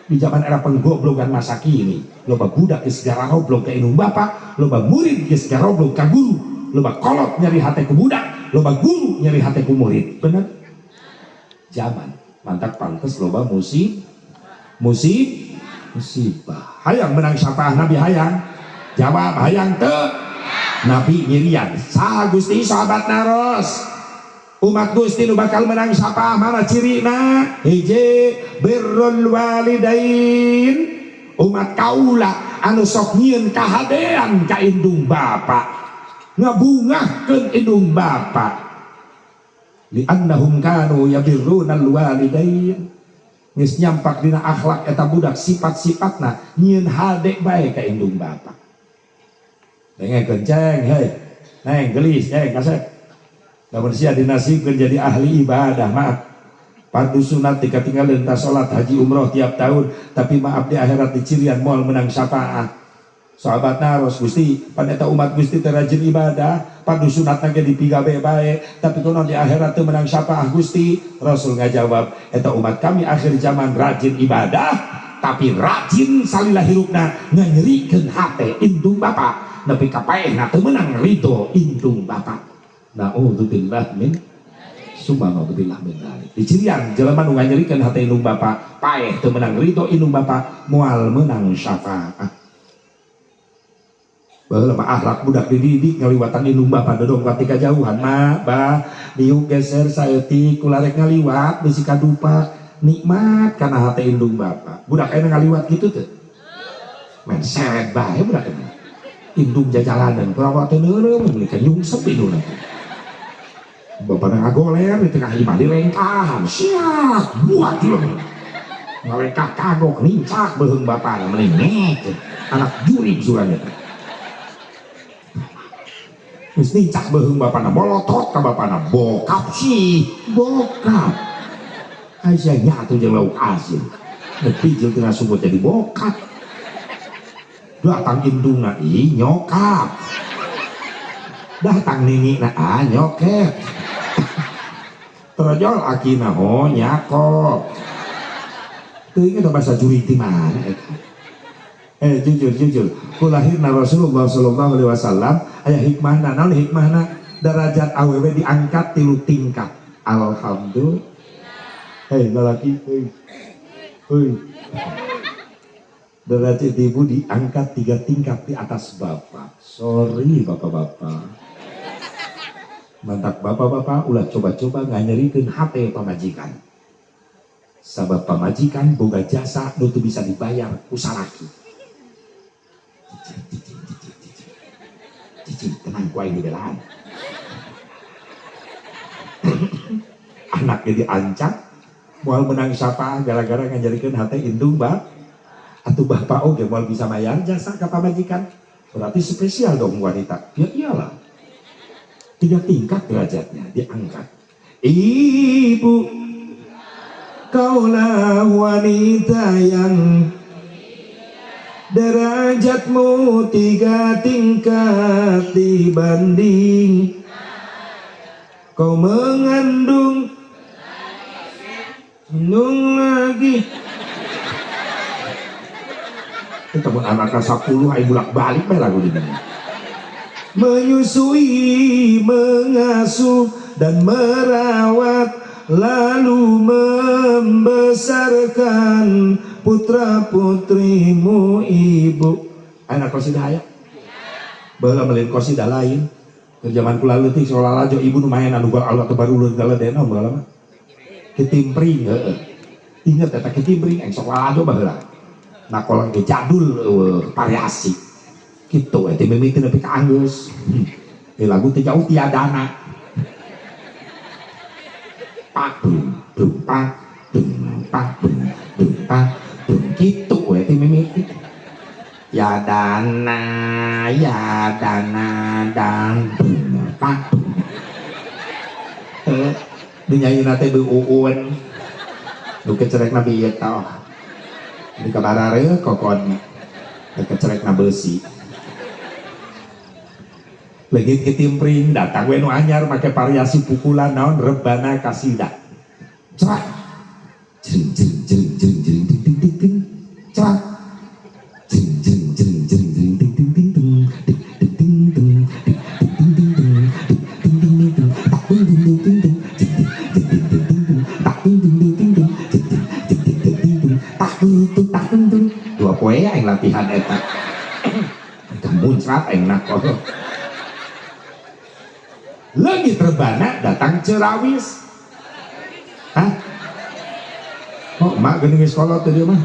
Di zaman era penggoblogan masa kini, loba budak geus garoblog ka indung bapa, loba murid geus garoblog ka guru, loba kolot nyeri hate ku budak, loba guru nyeri hate ku murid. Bener? Zaman mantak pantes loba musib. Musibah. Hayang menang syafaat Nabi hayang? Jawab hayang teu? Nabi nyirian. Saha Gusti sahabat naros? Umat Gusti nu bakal menang syafaat mana cirina? Hiji birrul walidain. Umat kaula anu sok nyieun kahadean ka indung bapa, ngabungahkeun indung bapa. Li annahum kanu yabirrunal walidain. Geus nyampak dina akhlak eta budak sifat-sifatna nyieun hade bae ka indung bapa. Dengekeun ceng hei. Neng gelis ceng kasep. Lamun sia dinasibkeun jadi ahli ibadah maaf. Fardu sunat dikatinggalin tas salat haji umroh tiap tahun, tapi maaf di akhirat dicirian moal menang syafaat. Sahabat naros Gusti, pan eta umat Gusti teh rajin ibadah, fardu sunatna ge dipigawe bae, tapi kono di akhirat teu menang syafaat Gusti. Rasul ngajawab, eta umat kami akhir zaman rajin ibadah, tapi rajin salila hirupna nganyerikeun hate indung bapa, nepi ka paehna teu menang ridho indung bapa. Na'udzubillah min summa na'udzubillah min dzalik. Dicirian jelema nu nganyerikeun hate indung bapa, paeh teu menang ridho indung bapa, moal menang syafaat. Baheula mah akhlak budak dididik ngaliwatan indung bapa dodong ka kajauhan mah bah diuk geser saeutik kularek ngaliwat bisi kadupa nikmat kana hate indung bapa. Budak ayeuna ngaliwat kitu teu? Main seret bae budak ayeuna. Indung jajalanan kurang teh neureum meuli ka nyungsep indungna. Bapak ngagoler di tengah imah dilengkahan, siap buat dilem. Ngalengkah kagok nincak beuheung bapana mending anak jurig surannya. Geus nincak beuheung bapana bolotot ka bapana bokap sih, bokap. Aisyah nyatu jeung lauk asin. Nepi jeung tengah sumut jadi bokap. Datang indungna ih nyokap. Datang ninina ah nyokep. Terjol akina ho nyakop. Teuing eta bahasa jurig ti mana eta? Jujur jujur. Ku lahirna Rasulullah sallallahu alaihi wasallam aya hikmahna. Naon hikmahna? Derajat awewe diangkat 3 tingkat. Alhamdulillah. Hei lalaki hei. Hei. Derajat ibu diangkat 3 tingkat di atas bapak. Sorry bapak-bapak. Mantak bapak-bapak ulah coba-coba nganyerikeun hate pamajikan. Sabab pamajikan boga jasa nu teu bisa dibayar ku salaki. Cicing, tenang ku aing dibelaan. Anaknya diancam, moal menang syafaat gara-gara nganyerikeun hate indung bap. Atuh bapak oge moal bisa mayar jasa ka pamajikan. Berarti spesial dong wanita. Ya iyalah. 3 tingkat derajatnya diangkat. Ibu, kaulah wanita yang derajatmu 3 tingkat dibanding kau mengandung mengandung lagi. Kita pun anak 10 aing bolak-balik bae lagu di dinya. Menyusui, mengasuh dan merawat, lalu membesarkan putra putrimu ibu. Anak qasidah aya? Baheula meuleun qasidah lain. Keur zaman kula leutik sekolah lajo ibu nu maen anu Allah teu baru leuleun galedena baheula mah. Kitimpring heeh. Ingat eta kitimpring aing sok lalajo baheula. Nakolang ge jadul eueuh variasi. Kitu we teh mimiti nepi ka anggeus. Lagu teh jauh tiadana. Pak bum bum pak bum pak bum bum pak bum kitu we teh mimiti. Ya dana dan bum pak. Heuh, dinyayina teh beuuun. Nu kecerekna bieu tah. Di kabarare kokon. Nu kecerekna beusi. Legit ketimpring datang we nu anyar make variasi pukulan naon rebana kasidah. Cerak. Jering jering jering jering jering ting ting ting ting. Cerak. Jering jering jering jering jering ting ting ting ting ting ting ting ting ting ting ting ting ting ting ting ting tak ting ting ting ting ting jing ting ting ting ting ting tak ting ting ting ting ting jing ting ting ting ting ting tak ting. latihan eta. Eta muncrat aing nakol. Leungit rebana datang cerawis. Hah? Oh, mak geuning geus kolot teh dia mah.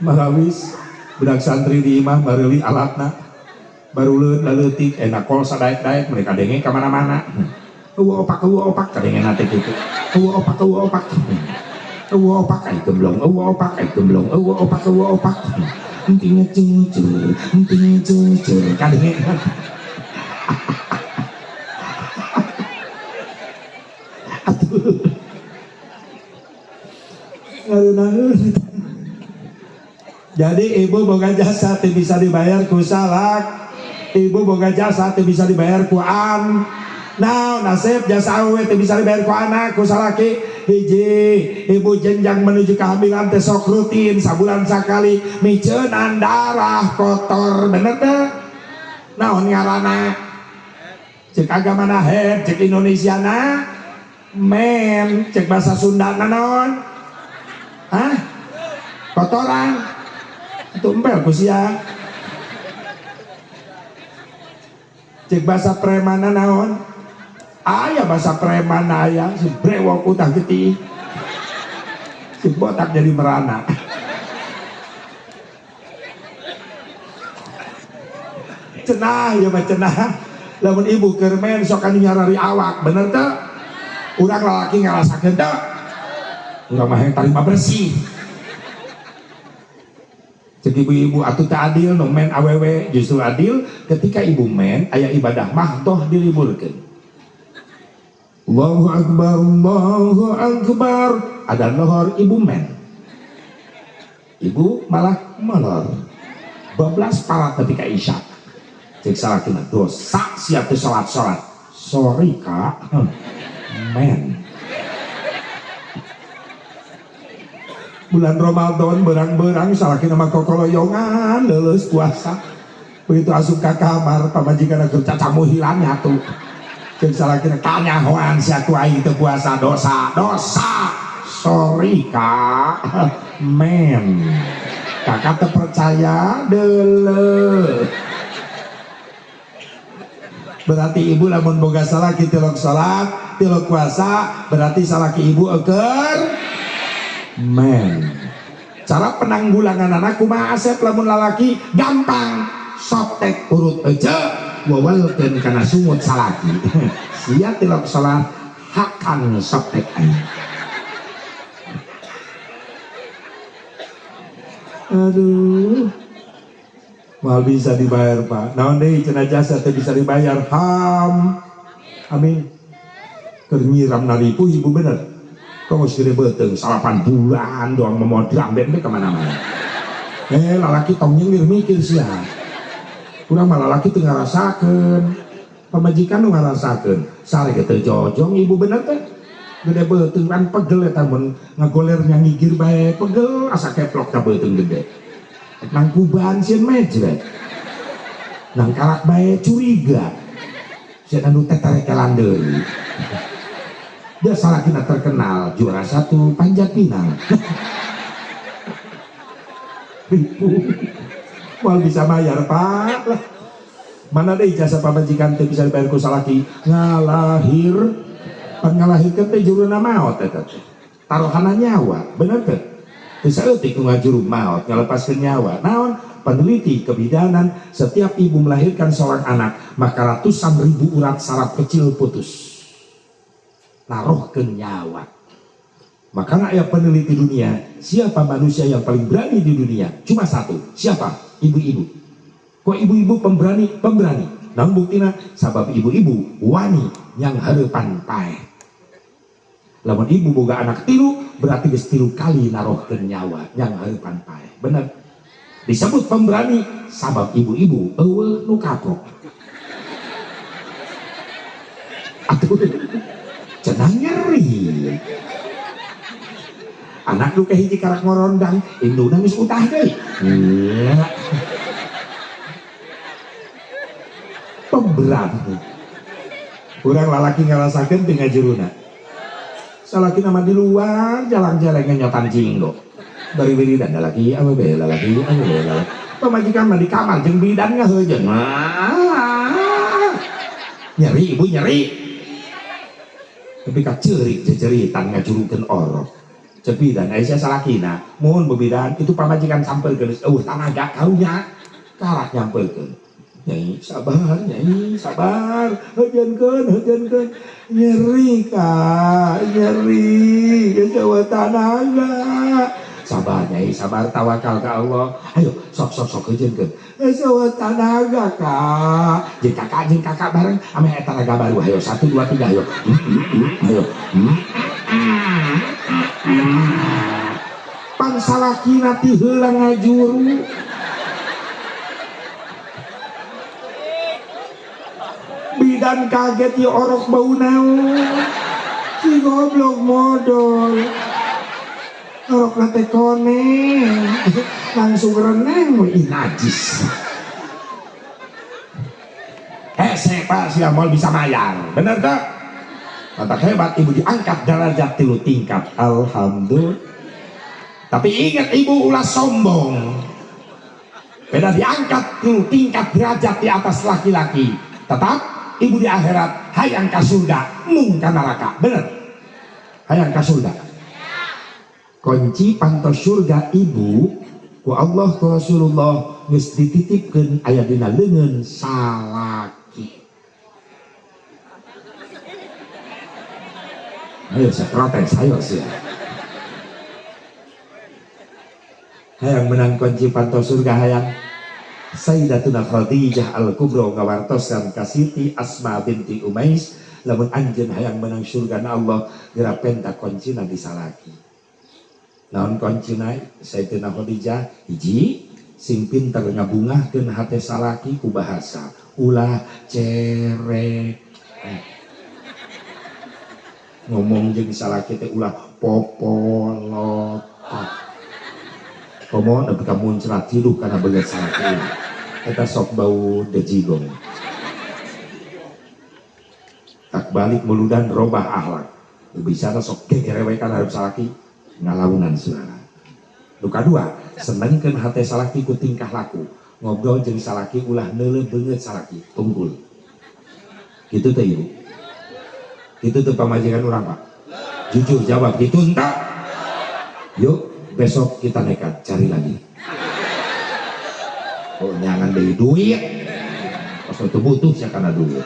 Marawis budak santri di imah bareuli alatna. Baruleun laleutik enak kol sadaek-daek mereka denge ka mana-mana. Eueuh opak kadengena teh kitu. Eueuh opak eueuh opak. Eueuh opak ai gemblong, eueuh opak ai gemblong, eueuh opak eueuh opak. Enting cucu, enting cucu kadenge. Atuh. Ngarunaheun. Jadi ibu boga jasa teu bisa dibayar ku salak. Ibu boga jasa teu bisa dibayar ku an. Nah, nasib jasa awewe teu bisa dibayar ku anak ku salaki. Hiji, ibu jenjang menuju kehamilan teh sok rutin sabulan sakali miceunan darah kotor, bener teh? Naon ngaranna? Cek agamana head, cek Indonesiana men, cek bahasa Sundana naon? Hah? Kotoran. Tumpel ku sia. Cek bahasa premana naon? Aya bahasa premana aya si brewok utah getih. Si botak jadi merana. Cenah ya mah cenah. Lamun ibu keur men sok anu nyarari awak, bener teu? Urang lalaki ngarasakeun teu? Urang mah hayang tarima bersih. Cek ibu-ibu atuh teu adil nu men awewe, justru adil ketika ibu men aya ibadah mahdoh diliburkeun. Allahu akbar, Allahu akbar, ada lohor ibu men. Ibu malah molor. Bablas parat ketika isya. Cek salakina dosa siap teu salat-salat. Sorry kak, men. Bulan Ramadan berang-berang salakina mah kokoloyongan leuleus puasa. Begitu asup ka kamar pamajikan keur cacamuhilan nyatu. Cek salakina kanyahoan sia ku aing teu puasa dosa, dosa. Sorry kak, men. Kakak teu percaya deuleu. Berarti ibu lamun boga salaki tilok salat, tilok puasa, berarti salaki ibu eukeur men. Cara penanggulangan anak kumaha asep lamun lalaki gampang, sotek urut aja wawalkeun kana sungut salaki. Sia tilok salat hakan sotek aing. Aduh. Mal bisa dibayar pak. Naon deui cenah jasa teu bisa dibayar. Ham. Amin. Keur nyiram naripuh ibu bener. Kok geus gede beuteung 8 bulan doang memodram ben ka mana-mana. Lalaki tong nyengir mikir sia. Urang mah lalaki teu ngarasakeun. Pamajikan nu ngarasakeun. Sare ge teu jojong ibu bener teh. Gede beuteung kan pegel eta mun ngagoler nyangigir bae pegel asa keplok ka beuteung gede. Nang kuban sieun mejret. Nang kalak bae curiga. Sieun anu tetarekelan deui. Dia salakina terkenal juara 1 panjat pinang. Ribu. Moal bisa bayar pak lah. Mana deh jasa pamajikan teh bisa dibayar ku salaki ngalahir, pan ngalahirkeun teh juruna maot eta teh. Taruhana nyawa, bener teh? Teu saeutik nu ngajuru maot ngalepaskeun nyawa. Naon? Peneliti kebidanan setiap ibu melahirkan seorang anak maka ratusan ribu urat saraf kecil putus. Naruhkeun nyawa. Makanya ayat peneliti dunia, siapa manusia yang paling berani di dunia? Cuma satu. Siapa? Ibu-ibu. Kok ibu-ibu pemberani? Pemberani. Namun buktina sabab ibu-ibu wani yang harapan paeh. Lamun ibu boga anak tilu, berarti geus 3 kali naruhkeun nyawa yang harapan paeh. Bener. Disebut pemberani sabab ibu-ibu eueuh nu kapok. Atuh cenah nyeri. Anak lu kahiji karak ngorondang, induna geus utah deui. Iya. Pemberani. Urang lalaki ngarasakeun teu ngajuruna. Salaki nama di luar jalan-jalan nyotan jinggo. Bari wiridan lalaki awewe lalaki awewe lalaki. Pamajikan mah di kamar jeung bidan ngaheujeun. Nyeri ibu nyeri. Tapi ka ceurik jejeritan ngajurukeun orok. Cek bidan aya salakina, mohon bebidan itu pamajikan sampeurkeun geus eueuh tanaga karunya. Kalah nyampeurkeun. Nyai sabar, nyai sabar, heujeunkeun, heujeunkeun. Nyeri ka, nyeri, geus eueuh tanaga. Sabar nyai, sabar tawakal ka Allah. Ayo sok sok sok heujeunkeun. Geus eueuh tanaga ka. Jeung kakak bareng ame eta tanaga baru. Ayo 1 2 3 ayo. Ayo. Pan salakina ti heula ngajuru. Bidan kaget ya orok bau naon. Si goblok modol. Orok nate koneng. Langsung reneng we najis. Hese pak sia moal bisa mayar. Bener tak? Mantap hebat ibu diangkat derajat 3 tingkat. Alhamdulillah. Tapi ingat ibu ulah sombong. Beda diangkat 3 tingkat derajat di atas laki-laki. Tetap ibu di akhirat hayang ka surga mung ka neraka. Bener? Hayang ka surga. Kunci pantos surga ibu ku Allah ku Rasulullah geus dititipkeun aya dina leungeun salaki. Ayo saya protes, ayo sih. Hayang menang kunci pantos surga hayang Sayyidatuna Khadijah Al-Kubra ngawartosan ka Siti Asma binti Umais lamun anjeun hayang menang surga na Allah geura penta kuncina di salaki. Naon kuncina Sayyidatuna Khadijah? Hiji, sing pinter ngabungahkeun hate salaki ku bahasa ulah cerek. Ngomong jeung salaki teh ulah popolotot. Komo nepi ka muncrat hidup kana beungeut salaki. Eta sok bau dejigong. Tak balik muludan robah akhlak. Bicara sok gegerewekan hareup salaki ngalaunan suara. Nu kadua, senengkeun hate salaki ku tingkah laku. Ngobrol jeung salaki ulah neuleuh beungeut salaki, tunggul. Kitu teh ibu. Kitu teh pamajikan urang, Pak. Jujur jawab kitu entah. Yuk besok kita nekat cari lagi. Oh, nyangan deui duit. Pas itu butuh sia kana duit.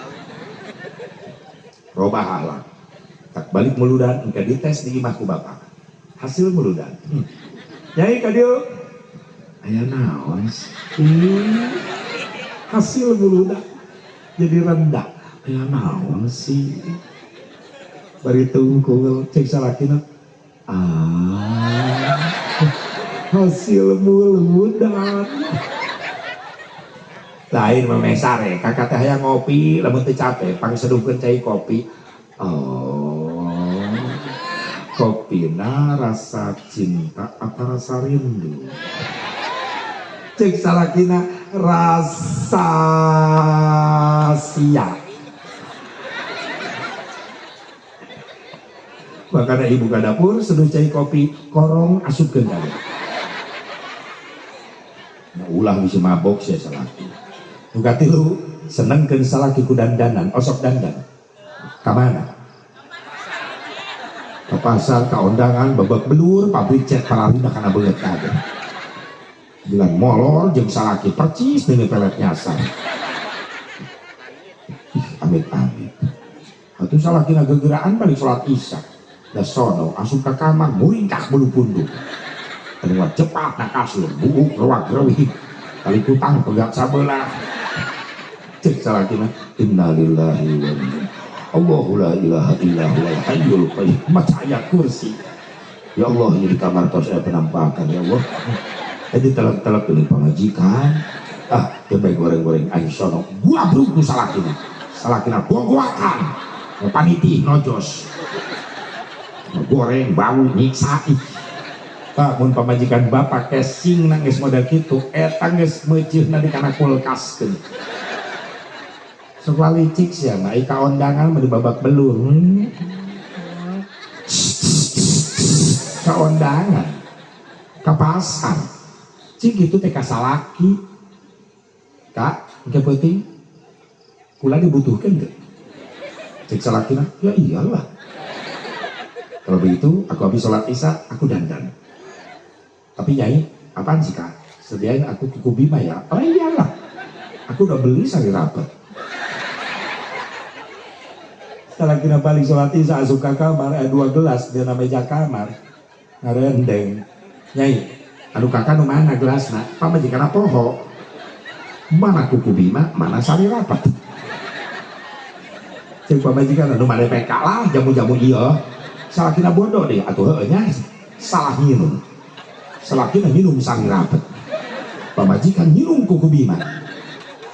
Robah akhlak. Tak balik muludan engke dites di imah ku bapak. Hasil muludan. Nyai ka dieu. Aya naon sih? Hasil muludan jadi rendah. Aya naon sih? Bari tungkul cek salakina. Ah. Hasil muludan. Lain mah mesare, kakak teh hayang ngopi, lamun teu capek, pangseduhkeun cai kopi. Oh, kopina rasa cinta atau rasa rindu? Cek salakina rasa sia. Makanya ibu ke dapur seduh cai kopi, korong asupkeun ka dieu. Nah, ulah bisa mabok sia salaki. Nu katilu senengkeun salaki ku dandanan, osok dandan. Ka mana? Ke pasar, ka undangan, babak belur, pabrik cat pararina kana beungeut kabeh. Bilang molor jeung salaki percis deui pelet nyasar. Ih, amit-amit. Atuh salakina gegeraan balik salat isya. Da sono asup ka kamar muringkak bulu punduk. Keluar cepat na kasur, buuk ruak reuih. Kali kutang pegat sabelah. Cek salakina innalillahi wa inna Allahu la ilaha illa huwal hayyul qayyum. Maca ayat kursi. Ya Allah, ini di kamar tos saya penampakan ya Allah. Jadi telep-telep ini pamajikan. Ah, dia goreng-goreng aing sono. Gua bruk ku salakina. Salakina gogoakan. Paniti nojos. Goreng bau nyiksa ih. Pak mun pamajikan bapak kesing nangis model kitu eta geus meuceuhna di kana kulkas keun. Sok licik sia mah ika ondangan mah babak belur. Ka ondangan, ka pasar. Cik itu teh ka salaki. Kak, engke peuting kula dibutuhkan teu? Cek salakina, ya iyalah. Kalau begitu, aku habis sholat isya, aku dandan. Tapi nyai, apaan sih, Kak? Sediain aku kuku bima ya? Oh iyalah. Aku udah beli sari rapet. Salakina balik sholat isya, asup ka kamar, dua gelas di meja kamar. Ngarendeng. Nyai, anu kakak nu mana gelasna? Pamajikan poho. Mana kuku bima, mana sari rapat. Cek pamajikan anu mana PK lah, jamu-jamu iya. Salakina bodoh deh, atuh heueuh nya salah minum. Salakina minum sari rapet. Pamajikan minum kuku bima.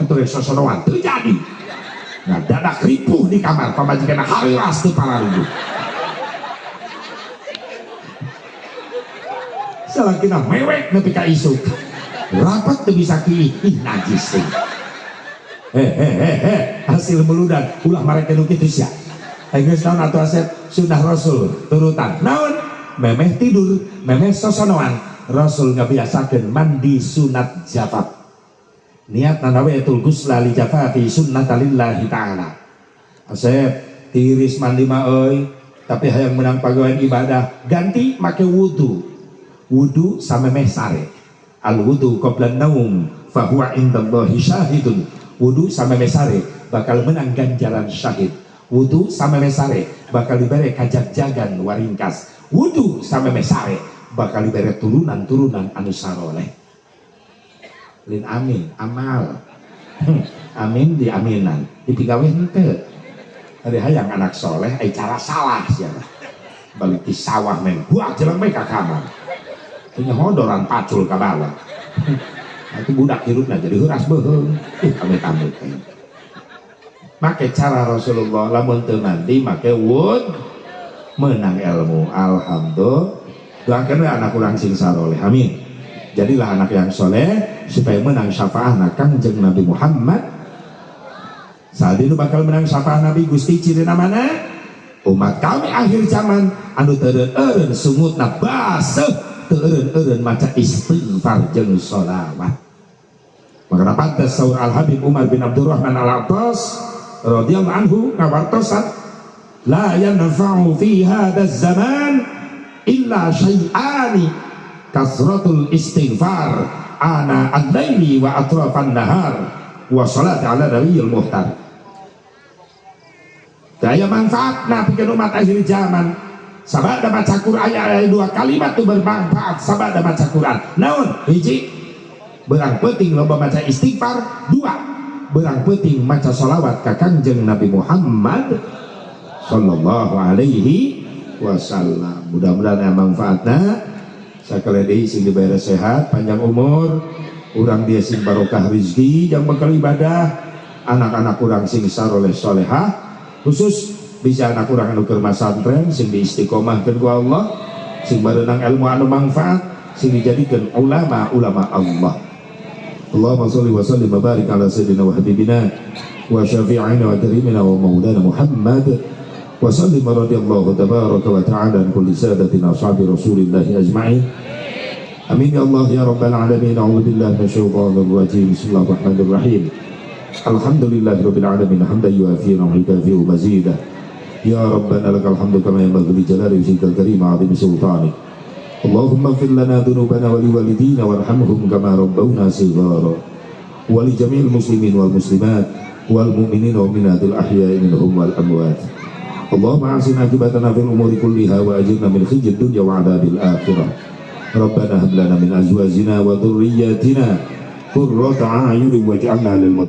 Atuh rek sosonoan teu jadi. Nah, dadak ripuh di kamar, pamajikan hariras teu pararuguh. Salakina mewek nepi ka isuk. Rapat teu bisa kieu, ih najis teh. Hasil meludan ulah mareke nu kitu sia. Geus naon atuh Asep sunah Rasul turutan. Naon? Memeh tidur, memeh sosonoan. Rasul ngabiasakeun mandi sunat jafaf. Niat nawaitul ghusla li jafafi sunnatalillahi ta'ala. Asep tiris mandi mah euy, tapi hayang menang pagawean ibadah, ganti make wudu. Wudu samemeh sare. Al wudu qabla naum fa huwa indallahi syahidun. Wudu samemeh sare bakal menang ganjaran syahid. Wudu samemeh sare bakal dibere kajag-jagan waringkas. Wudu samemeh sare bakal dibere turunan-turunan anu saroleh. Lin amin amal. Amin di aminan dipigawe henteu. Ari hayang anak soleh ai cara salah sia. Balik di sawah men buak jeleng bae ka kamar. Punya hodoran pacul ka bawah. Itu budak hirupna jadi heuras beuheung. Ih amit-amit. Make cara Rasulullah lamun teu mandi make wud menang ilmu. Alhamdulillah. Doakeun we anak urang sing saroleh. Amin. Jadilah anak yang soleh supaya menang syafaat Kangjeng Nabi Muhammad. Saat itu bakal menang syafaat Nabi Gusti cirina mana? Umat kami akhir zaman anu teu eureun sungutna baseuh teu eureun-eureun maca istighfar jeung sholawat. Maka pantas saur Al Habib Umar bin Abdurrahman Al Attas radhiyallahu anhu ngawartosan la yanfa'u fi hadzal zaman illa syai'ani kasratul istighfar ana al-laili wa atrafan nahar wa salat ala nabiyil muhtar. Daya manfaatna pikeun umat akhir zaman. Sabada maca Quran aya dua kalimat tu bermanfaat sabada maca Quran. Naon? Hiji, berang peuting loba maca istighfar. Dua, berang peuting maca sholawat ka Kangjeng Nabi Muhammad sallallahu alaihi wasallam. Mudah-mudahan aya manfaatna. Sakali deui sing dibere sehat, panjang umur, urang dia sing barokah rezeki, jang bekal ibadah, anak-anak urang sing saroleh solehah, khusus bisa anak urang anu keur masantren sing diistiqomahkeun ku Allah, sing barenang ilmu anu manfaat, sing dijadikeun ulama-ulama Allah. Allahumma sholli wa sallim wa barik ala sayyidina wa habibina wa syafi'ina wa karimina wa maulana Muhammad wa sallim radhiyallahu tabaraka wa ta'ala an kulli sadatina ashabi rasulillahi ajma'in. Amin ya Allah ya rabbal alamin. A'udzu billahi minasyaitonir rajim. Bismillahirrahmanirrahim. Alhamdulillahirabbil alamin hamdan yuafi wa yukafi'u mazidah. Ya rabbana lakal hamdu kama yanbaghi li jalali wajhikal karim wa 'azimi sultanik. Allahumma ighfir lana dzunubana wa liwalidina warhamhum kama rabbawna shighara. Wa li jami'il muslimin wal muslimat wal mu'minina wal mu'minatil ahya'i minhum wal amwat. Allahumma ahsin akibatana fil umuri kulliha wa ajirna min khizyid dunya wa adzabil akhirah. Rabbana hab lana min azwajina wa dhurriyyatina qurrata a'yunin waj'alna lil muttaqin.